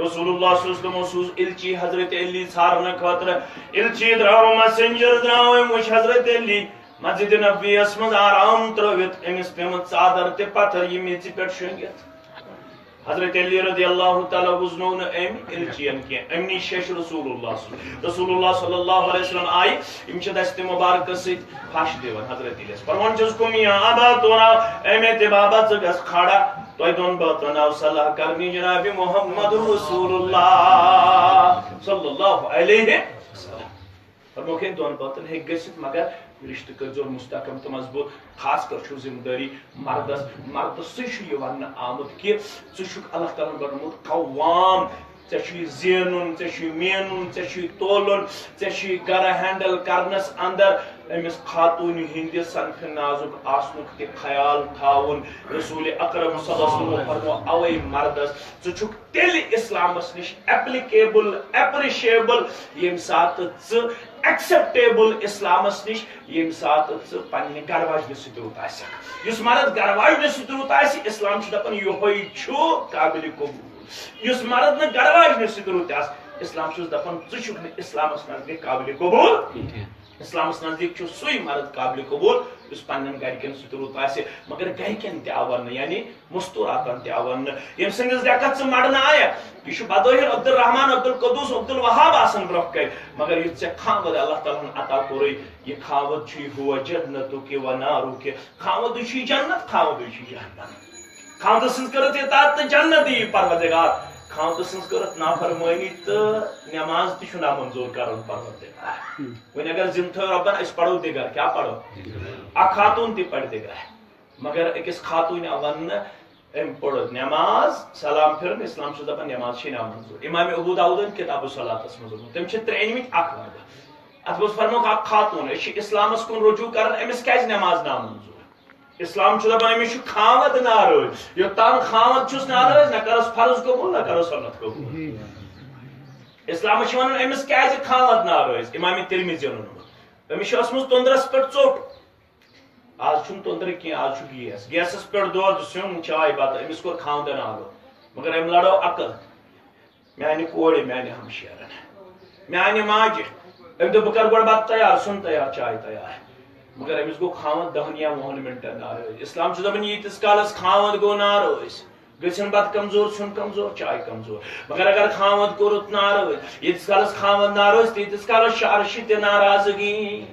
رسول اللہ صلی اللہ علیہ وسلم سوٗز الچی حضرت علی ژھارنہٕ خٲطرٕ۔ الچی درٛاو، messenger درٛاو، أمۍ وٕچھ حضرت علی مسجد نبویَس منٛز آرام ترٲوِتھ، أمِس پیمٕژ ژادر تہِ پتھر یہِ میٚژِ پٮ۪ٹھ شۄنٛگِتھ۔ حضرت علی رضی اللہ تعالیٰ وُزنوو نہٕ أمۍ الچین کینٛہہ، أمۍ نِش ہیٚچھ رسول اللہ صلی اللہ علیہ وسلم۔ رسول اللہ صلی اللہ علیہ وسلم آیہِ، یِم چھِ دستِ مبارکس سۭتۍ پھش دِوان حضرت علیس۔ فرمان چھُس، قم یا ابا تراب، اے مےٚ تہِ بابا، ژٕ گژھ کھڑا، تۄہہِ دۄن بٲژن آو صلاح کرنہِ جناب محمد رسول اللہ صلی اللہ علیہ وسلم۔ فرموکھ، ہے دۄن بٲژن ہیٚکہِ گٔژھِتھ، مگر رشتہٕ کٔرۍزیو مستحکم تہٕ مضبوٗط۔ خاص کر چھُ ذمہٕ دٲری مردس، مردس سۭتۍ چھُ یہِ وننہٕ آمُت کہِ ژٕ چھُکھ اللہ تعالیٰ ہن بنومُت قوام، ژےٚ چھُے زینُن، ژےٚ چھُے مینُن، ژےٚ چھُے تولُن، ژےٚ چھُے گرٕ handle کرنس اندر أمِس خاتوٗنہِ ہٕنٛدِ صنفِ نازُک آسنُک تہِ خیال تھاوُن۔ رسول اکرم صلی اللہ علیہ وسلم فرمو اوے مردس، ژٕ چھُکھ تیٚلہِ اسلامس نِش applicable، appreciable، ییٚمہِ ساتہٕ ژٕ acceptable اسلامس نِش، ییٚمہِ ساتہٕ ژٕ پننہِ گرٕ واجنہِ سۭتۍ رُت آسکھ۔ یُس مرد گرٕ واجنہِ سۭتۍ رُت آسہِ، اسلام چھُ دپان یِہوٚے چھُ قابلِ قبوٗل۔ یُس مرد نہٕ گرٕ واجنہِ سۭتۍ رُت آسہِ، اسلام چھُس دپان ژٕ چھُکھ نہٕ اسلامس نزدیٖک قابلِ قبوٗل۔ اسلامس نزدیٖک چھُ سُے مرد قابلِ قبوٗل یُس پننٮ۪ن گرِکٮ۪ن سۭتۍ رُت آسہِ، مگر گرِکٮ۪ن تہِ آو وننہٕ، یعنی مستوراتن تہِ آو وننہٕ۔ ییٚمہِ سٕنٛدِس ڈٮ۪کس ژٕ مڑنہٕ آیکھ، یہِ چھُ بظٲہر عبدالرحمان، عبدالقدوس، عبدالوہاب آسان برونٛہہ کنہِ، مگر یُتھ ژےٚ خاوند اللہ تعالیٰ ہن عطا کوٚرُے، یہِ خاوند چھُے ہوا جنتُک و نارُک۔ خاوندٕے چھُے جنت، خاوندٕے چھُے جہنم۔ خاوندٕ سٕنٛز کٔرٕتھ اطاعت تہٕ جنت دِیہِ پروردگار۔ خاوندٕ سٕنٛز کٔرٕتھ نافرمٲنی تہٕ نماز تہِ چھُ نامنظور کران پروردگار۔ وۄنۍ اگر ذمہٕ تھٲو رۄبن، أسۍ پرو دِگر، کیٛاہ پرو؟ اکھ خاتوٗن تہِ پرِ دِگر۔ مگر أکِس خاتوٗنہِ آو وننہٕ، أمۍ پوٚر نماز، سلام پھِرُن، اسلام چھُ دپان نماز چھے نامنظور۔ امام ابو داؤدن کتاب الصلاتس منٛز ووٚنمُت، تٔمۍ چھِ ترٛےٚ أنمٕتۍ اکھ وجہ۔ اتھ منٛز فرموکھ اکھ خاتوٗن، أسۍ چھِ اسلامس کُن رجوع کران، أمِس کیازِ نماز نامنظور؟ اسلام چھُ دپان أمِس چھُ خاوند ناراض، یوٚتام خاوند چھُس ناراض، نہ کرس فرض قبول، نہ کرس سنت قبول۔ اسلام چھُ ونان أمِس کیازِ خاوند ناراض؟ امام ترمذی یَن ووٚنمُت، أمِس چھِ ٲسمٕژ توٚنٛدرس پٮ۪ٹھ ژوٚٹ۔ آز چھُنہٕ توٚنٛدرٕ کینٛہہ، آز چھُ گیس۔ گیسَس پٮ۪ٹھ دۄد، سیُن، چاے، بَتہٕ۔ أمِس کوٚر خاوندَن آلو، مگر أمۍ لڑٲو عقل۔ میٛانہِ کورِ، میٛانہِ ہمشیرَن، میٛانہِ ماجہِ، أمۍ دوٚپ، "بہٕ کَرٕ گۄڈٕ بَتہٕ تیار، سیُن تیار، چاے تیار۔" مگر أمِس گوٚو خاوند دَہَن یا وُہَن مِنٹَن ناراض۔ اِسلام چھُ دَپان، ییٖتِس کالَس خاوند گوٚو ناراض، گٔژھِن بَتہٕ کمزور، سیُن کمزور، چاے کمزور۔ مگر اگر خاوند کوٚرُتھ ناراض، ییٖتِس کالس خاوند ناراض، تیٖتِس کالس چھُ عرشہِ تہِ ناراضگی۔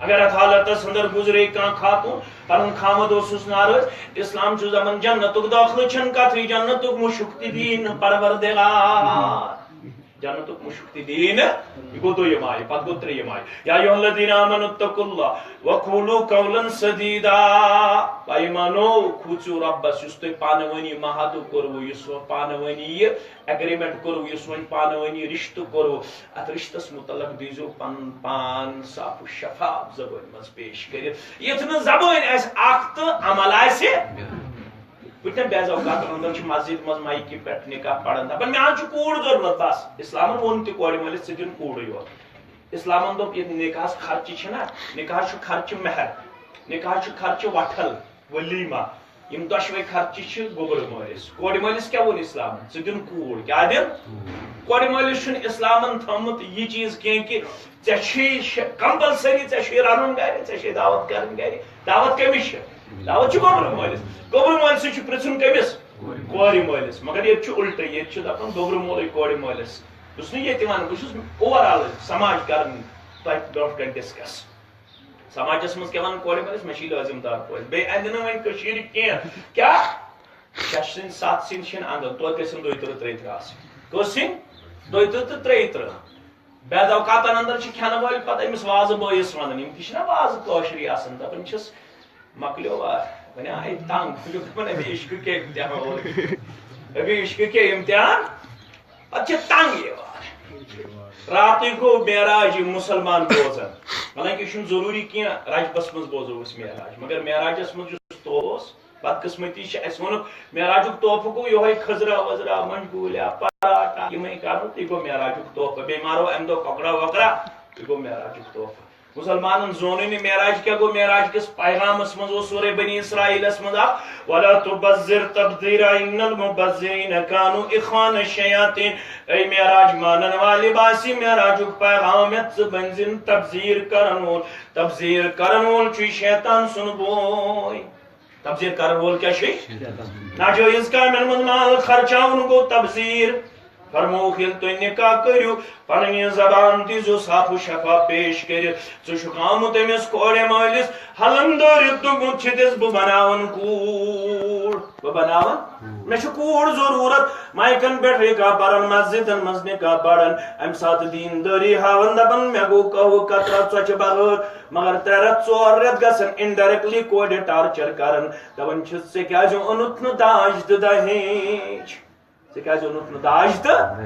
اگر اتھ حالتس اندر گزرے کانٛہہ خاتون، پنُن خاوند اوسُس ناراض، اسلام چھُ دپان جنتُک دٲخلہٕ چھَنہٕ کتھٕے، جنتُک مُشُک تہِ دِیہِ نہٕ پروردگار۔ جنتُک مُشُک تہِ دِیی نہٕ۔ یہِ گوٚو دوٚیِم آیہِ، پتہٕ گوٚو ترٛیٚیِم آیہِ۔ یا ایھا الذین آمنوا اتقوا اللہ وقولوا قولا سدیدا۔ پایمانو، کھوٗژِو رۄبس، یُس تۄہہِ پانہٕ ؤنی معاہدٕ کوٚروٕ، یُس وۄنۍ پانہٕ ؤنی یہِ ایگریمنٹ کوٚروٕ، یُس وۄنۍ پانہٕ ؤنی رشتہٕ کوٚروٕ، اتھ رشتس متعلق دیٖزیو پنُن پان صاف و شفاف زبٲنۍ منٛز پیش کٔرِتھ، یُتھ نہٕ زبٲنۍ آسہِ اکھ تہٕ عمل آسہِ۔ وٕچھتن بعض اوقات اندر چھِ مسجد منٛز مایکہِ پٮ۪ٹھ نکاح پران، دپان، "مےٚ حظ چھُ کوٗر ضروٗرت۔" بس، اسلامن ووٚن تہِ کورِ مٲلِس، "ژٕ دِن کوٗرٕے یوت۔" اسلامن دوٚپ، یہِ نکاحس خرچہِ چھِنہ، نکاح چھُ خرچہِ مہر، نکاح چھُ خرچہِ وٹھل، ولیمہ، یِم دۄشوے خرچہِ چھِ گوٚبرٕ مٲلِس۔ کورِ مٲلِس کیٛاہ ووٚن اسلامن؟ "ژٕ دِن کوٗر۔" کیٛاہ دِن؟ کورِ مٲلِس چھُنہٕ اسلامن تھوٚمُت یہِ چیٖز کینٛہہ کہِ ژےٚ چھُے شےٚ، کمپلسری ژےٚ چھُے رنُن گرِ، ژےٚ چھے دعوت کرٕنۍ گرِ۔ دعوت کٔمِس چھِ؟ دعوت چھِ گوٚبرٕ مٲلِس۔ گوٚبرٕ مٲلۍ سٕے چھُ پرژھُن کٔمِس؟ کورِ مٲلِس۔ مگر ییٚتہِ چھُ الٹہٕ، ییٚتہِ چھُ دپان گوٚبرٕ مولٕے کورِ مٲلِس۔ یُس نہٕ ییٚتہِ ونہٕ، بہٕ چھُس اوور آل سماج کران تۄہہِ برونٛٹھ کنہِ ڈسکس۔ سماجس منٛز کیٛاہ ونان کورِ مٲلِس؟ مےٚ چھِ لٲزم دار پٲٹھۍ۔ بیٚیہِ اندِ نہٕ وۄنۍ کٔشیٖرِ کینٛہہ۔ کیٛاہ؟ شےٚ سِنۍ، ستھ سِنۍ چھِنہٕ اندان، توتہِ گژھن دۄیہِ تٕرٛہ ترٛیٚیہِ تٕرٛہ آسٕنۍ۔ کٔژ سِنۍ؟ دۄیہِ تٕرٛہ تہٕ ترٛیٚیہِ تٕرٛہ۔ بعض اوقاتن اندر چھِ کھٮ۪نہٕ وٲلۍ پتہٕ أمِس وازٕ بٲیِس ونان، یِم تہِ چھِنہ وازٕ کٲشرِ آسان، دپان چھِس، "مۄکلیو آ، وۄنۍ آے تنگ۔" بہٕ چھُس دپان، "ابھی عشق کے امتحان ہو، ابھی عشق کے امتحان۔" پتہٕ چھِ تنگ یِوان۔ راتٕے گوٚو معراج یہِ مُسلمان بوزان، حالانکہ یہِ چھُنہٕ ضروٗری کینٛہہ رجبس منٛز بوزو أسۍ معراج، مگر معراجس منٛز یُس تحفہٕ اوس، بدقسمتی چھِ، اَسہِ ووٚنُکھ، معراجُک تحفہٕ گوٚو یِہوٚے خٔزرا ؤزرا، مۄنٛجہِ گوٗلیا، پراٹھا، یِمَے کَرو، تہِ گوٚو معراجُک تحفہٕ۔ بیٚیہِ مارو اَمہِ دۄہ کۄکرا وۄکرا، تہِ گوٚو معراجُک تحفہٕ۔ مُسلمانَن زونُے نہٕ معراج کیٛاہ گوٚو۔ معراج کِس پیغامَس منٛز اوس سورہ بنی اسرائیلَس منٛز اَکھ، "ولا تبذر تبذیرا ان المبذرین کانوا اخوان الشیاطین۔" اے معراج مانَن والہِ، باسہِ معراجُک پیغام یَتھ ژٕ بٔنزِ نہٕ تبذیر کَرَن وول۔ تبذیر کَرَن وول چھُے شیطان سُنٛد بوے۔ تبذیر کرن وول کیا چھُ؟ ناجٲیز کامٮ۪ن منٛز مال خرچاوُن گوٚو تبذیر۔ فرمووُکھ، ییٚلہِ تُہۍ نکاح کٔرِو، پنٕنۍ یہِ زبان دیٖزیو صاف و شفاف پیش کٔرِتھ۔ ژٕ چھُکھ آمُت أمِس کورِ مٲلِس ہلن دٲرِتھ، دوٚپمُت چھِ دِس، بہٕ بناون کوٗر، بہٕ بناون، مےٚ چھِ کوٗر ضروٗرت۔ مایکن پٮ۪ٹھ نکاح پرن، مسجدن منٛز نکاح پرن، امہِ ساتہٕ دیٖندٲری ہاوان، دپان، مےٚ گوٚو قہوٕ قطرہ ژۄچہِ بغٲر۔ مگر ترٛےٚ رٮ۪تھ، ژور رٮ۪تھ گژھن indirectly کورِ torture کران، دپان چھِس، "ژےٚ کیازِ اوٚنُتھ نہٕ داج تہٕ دہیج؟ ژےٚ کیازِ اوٚنُتھ نہٕ داج تہٕ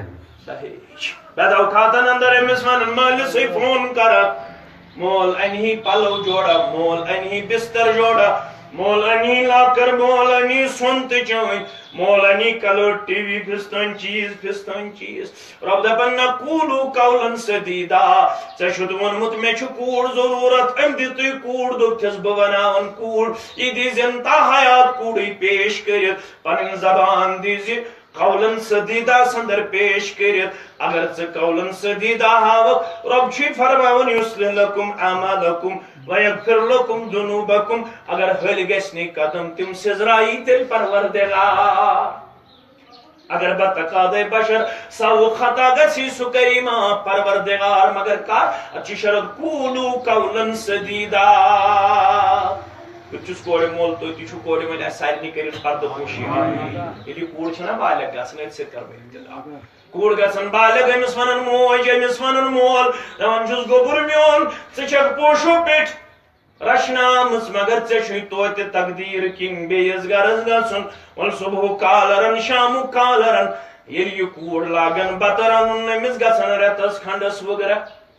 دہیج؟" بعض اوقاتن اندر أمِس ونان، مٲلِسٕے فون کران، "مول انہِ پلو جوڑا، مول انہِ بستر جوڑا، مول انہِ لاکر، مول انہِ سۄن تہٕ چٲنۍ، مول انہِ colour ٹی وی، فستٲنۍ چیٖز، فستٲنۍ چیٖز۔" رۄب دپان، "نہ، قولوا قولا سدیدا۔" ژےٚ چھُتھ ووٚنمُت، مےٚ چھُ کوٗر ضروٗرت، أمۍ دِتُے کوٗر، دوٚپتھس، بہٕ بناون کوٗر۔ یہِ دیٖزٮ۪ن تا حیات کوٗرٕے پیش کٔرِتھ، پنٕنۍ زبان دیٖزِ قولا سدیدا سندر پیش کٔرِتھ۔ اگر ژٕ قولا سدیدا ہاوکھ، رۄب چھُے فرماوان، یصلح لکم اعمالکم ویغفر لکم ذنوبکم۔ اگر ہلۍ گژھِ نہٕ قدم تِم سیزرایی تیٚلہِ پروردگار۔ اگر بتقاضے بشر سوُک خطا گژھی، سُہ کری معاف پروردگار، مگر کر؟ اتھ چھُ شرط، قولوا قولا سدیدا۔ بہٕ تہِ چھُس کورِ مول، تُہۍ تہِ چھِو کورِ مٲلۍ، اَسہِ سارنٕے کٔرِتھ پردٕ پوشی۔ ییٚلہِ یہِ کوٗر چھَنہ بالغ گژھان، أتھۍ سۭتۍ کَرٕ بہٕ اِبتدا۔ کوٗر گژھان بالغ، أمِس وَنان موج، أمِس وَنان مول، دَپان چھُس، گوٚبُر میون، ژٕ چھَکھ پوشو پیٚٹھۍ رچھنہٕ آمٕژ، مگر ژےٚ چھُے توتہِ تقدیٖر کِنۍ بیٚیِس گرس گژھُن۔ وۄنۍ صبحُک کالہٕ رن، شامُک کالہٕ رن، ییٚلہِ یہِ کوٗر لاگن بتہٕ رنُن، أمِس گژھن رٮ۪تس کھنڈس وٕگرہ۔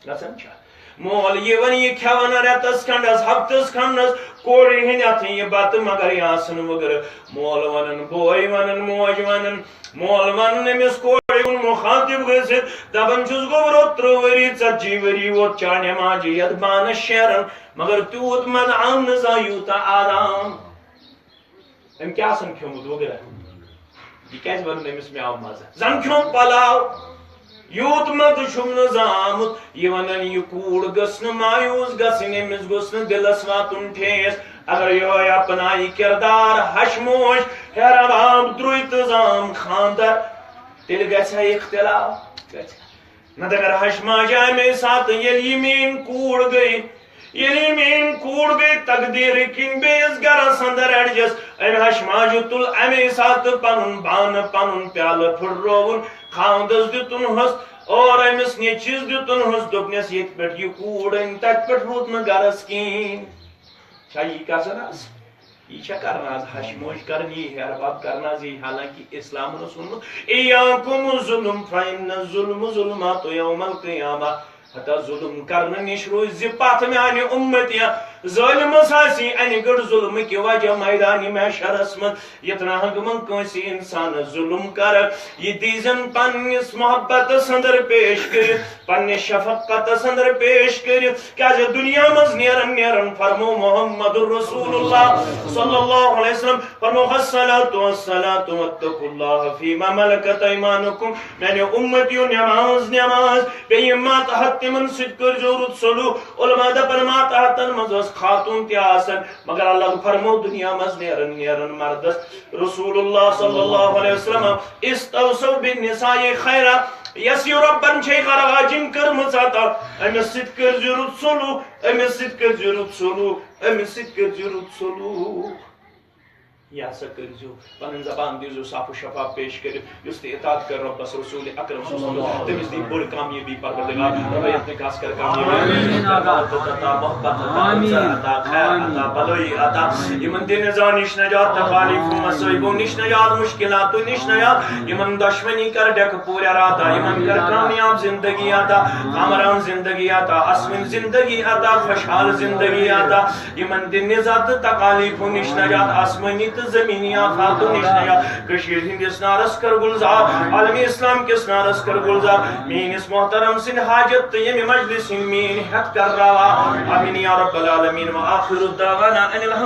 گژھن چھا؟ مول یِوان یہِ کھٮ۪وان رٮ۪تس کھنڈس، ہفتس کھنڈس، کورِ ہٕنٛدۍ اتھٕ یہِ بتہٕ، مگر یہِ آسن وٕگرٕ۔ مول ونان، بوے ونان، موج ونان، مول ونان أمِس کورِ ہُنٛد مُخاطب گٔژھِتھ، دپان چھُس، گوٚبرو، ترٕٛہ ؤری، ژتجی ؤری ووت چانہِ ماجہِ یتھ بانس شیران، مگر تیوٗت مزٕ آو نہٕ زانٛہہ یوٗتاہ آرام۔ أمۍ کیٛاہ آسن کھیوٚمُت وغیرہ؟ یہِ کیٛازِ وَنُن أمِس مےٚ آو مزٕ؟ زن کھیوٚم پلاو، یوٗت مزٕ چھُم نہٕ زانٛہہ آمُت۔ یہِ وَنان، یہِ کوٗر گٔژھ نہٕ مایوٗس گژھٕنۍ، أمِس گوٚژھ نہٕ دِلس واتُن ٹھیس۔ اگر یِہوٚے اپنایہِ کردار ہش موج، ہے رباب درٛوے تہٕ زام خانٛدر، تیٚلہِ گژھِ ہا اختلاف، گژھِ۔ نتہٕ اگر ہش ماجہِ اَمے ساتہٕ، ییٚلہِ یہِ میٛٲنۍ کوٗر گٔے، ییٚلہِ یہِ میٛٲنۍ کوٗر گٔے تقدیٖرٕ کِنۍ بیٚیِس گرس اندر ایڈجسٹ، أمۍ ہش ماجہِ تُل اَمے ساتہٕ پنُن بانہٕ، پنُن پیالہٕ پھُٹرووُن، خاوندس دیُتُن ہس، اور أمِس نیٚچوِس دیُتُن حظ، دوٚپنَس، ییٚتہِ پٮ۪ٹھ یہِ کوٗر أنۍ، تَتہِ پٮ۪ٹھ روٗد نہٕ گرس کِہیٖنۍ۔ چھا یی گژھان آز؟ یہِ چھا کران آز ہش موج کرنی، ہیہر بب کران آز یی؟ حالانکہ اسلامن اوس ووٚنمُت، "ایاکم الظلم فإن الظلم ظلمات یوم القیامہ"۔ ہتا ظلم کرنہٕ نِش روٗزِ پتھ میانہِ اُمتیا۔ ظٲلمس آسی انہِ گٔٹ ظلمہٕ کہِ وجہ میدانِ محشرس منٛز۔ یتھ نہٕ ہنگہٕ منٛگہٕ کٲنٛسہِ انسانس ظلم کرکھ، یہِ دیٖزٮ۪ن پننِس محبتس اندر پیش کٔرِتھ، پننِس شفقتس اندر پیش کٔرِتھ۔ کیازِ دُنیا منٛز نیرن نیرن فرمو محمد رسول اللہ صلی اللہ علیہ وسلم، فرمو، "الصلاۃ والصلاۃ واتقوا اللہ فیما ملکت ایمانکم"۔ میانیو اُمتیو، نماز، نماز، بیٚیہِ یِم ماتحت، تِمن سۭتۍ کٔرزیو رُت سلوک۔ علماء دپن، ماتحتن منٛز ٲس خاتوٗن تہِ آسان، مگر الگ فرمو، دُنیا منٛز نیرن نیرن مردس۔ رسول اللہ صلی اللہ علیہ وسلم، "استوصوا بالنساء خیرا"، یس یہِ رۄبن چھے خرواجِن کٔرمٕژ عطا، أمِس سۭتۍ کٔرزِ رُت سلوک، أمِس سۭتۍ کٔرزِ رُت سلوک، أمِس سۭتۍ کٔرزِ رُت سلوک۔ یہِ ہسا کٔرزیو، پنٕنۍ زبان دیٖزیو صاف و شفاف پیش کٔرِتھ۔ یُس تہِ اطاعت کر رۄبس رسول اکرم صلی اللہ علیہ وسلم، تٔمِس دی بٔڑ کامیٲبی پرورردگار۔ رۄبے اپنے خاص کر کامیٲبی عطا، محبت عطا، عزت عطا، خیر عطا، بلٲیی عطا۔ یِمن دِ نزا نِش نجات، تکالیفو مصٲیبو نِش نجات، مشکلاتو نِش نجات۔ یِمن دشمنی کر ڈیکہٕ پوٗرٕ عطا، یِمن کر کامیاب زندگی عطا، کامران زندگی عطا، اسوٕنۍ زندگی عطا، خوشحال زندگی عطا۔ یِمن دِ نزا تہٕ تکالیفو نِش نجات، آسمٲنی تہٕ زمینی آفاتو نِش نجات۔ کٔشیٖرِ ہٕنٛدِس نارس کر گُلزار، عالمِ اسلام کِس نارس کر گُلزار۔ میٲنِس محترم سٕنٛدِ حاجت تہٕ ییٚمہِ مجلسہِ ہٕنٛدۍ میٲنۍ ہٮ۪تھ کر روا۔ آمین یا رب العالمین۔ و آخر دعوانا ان الحمد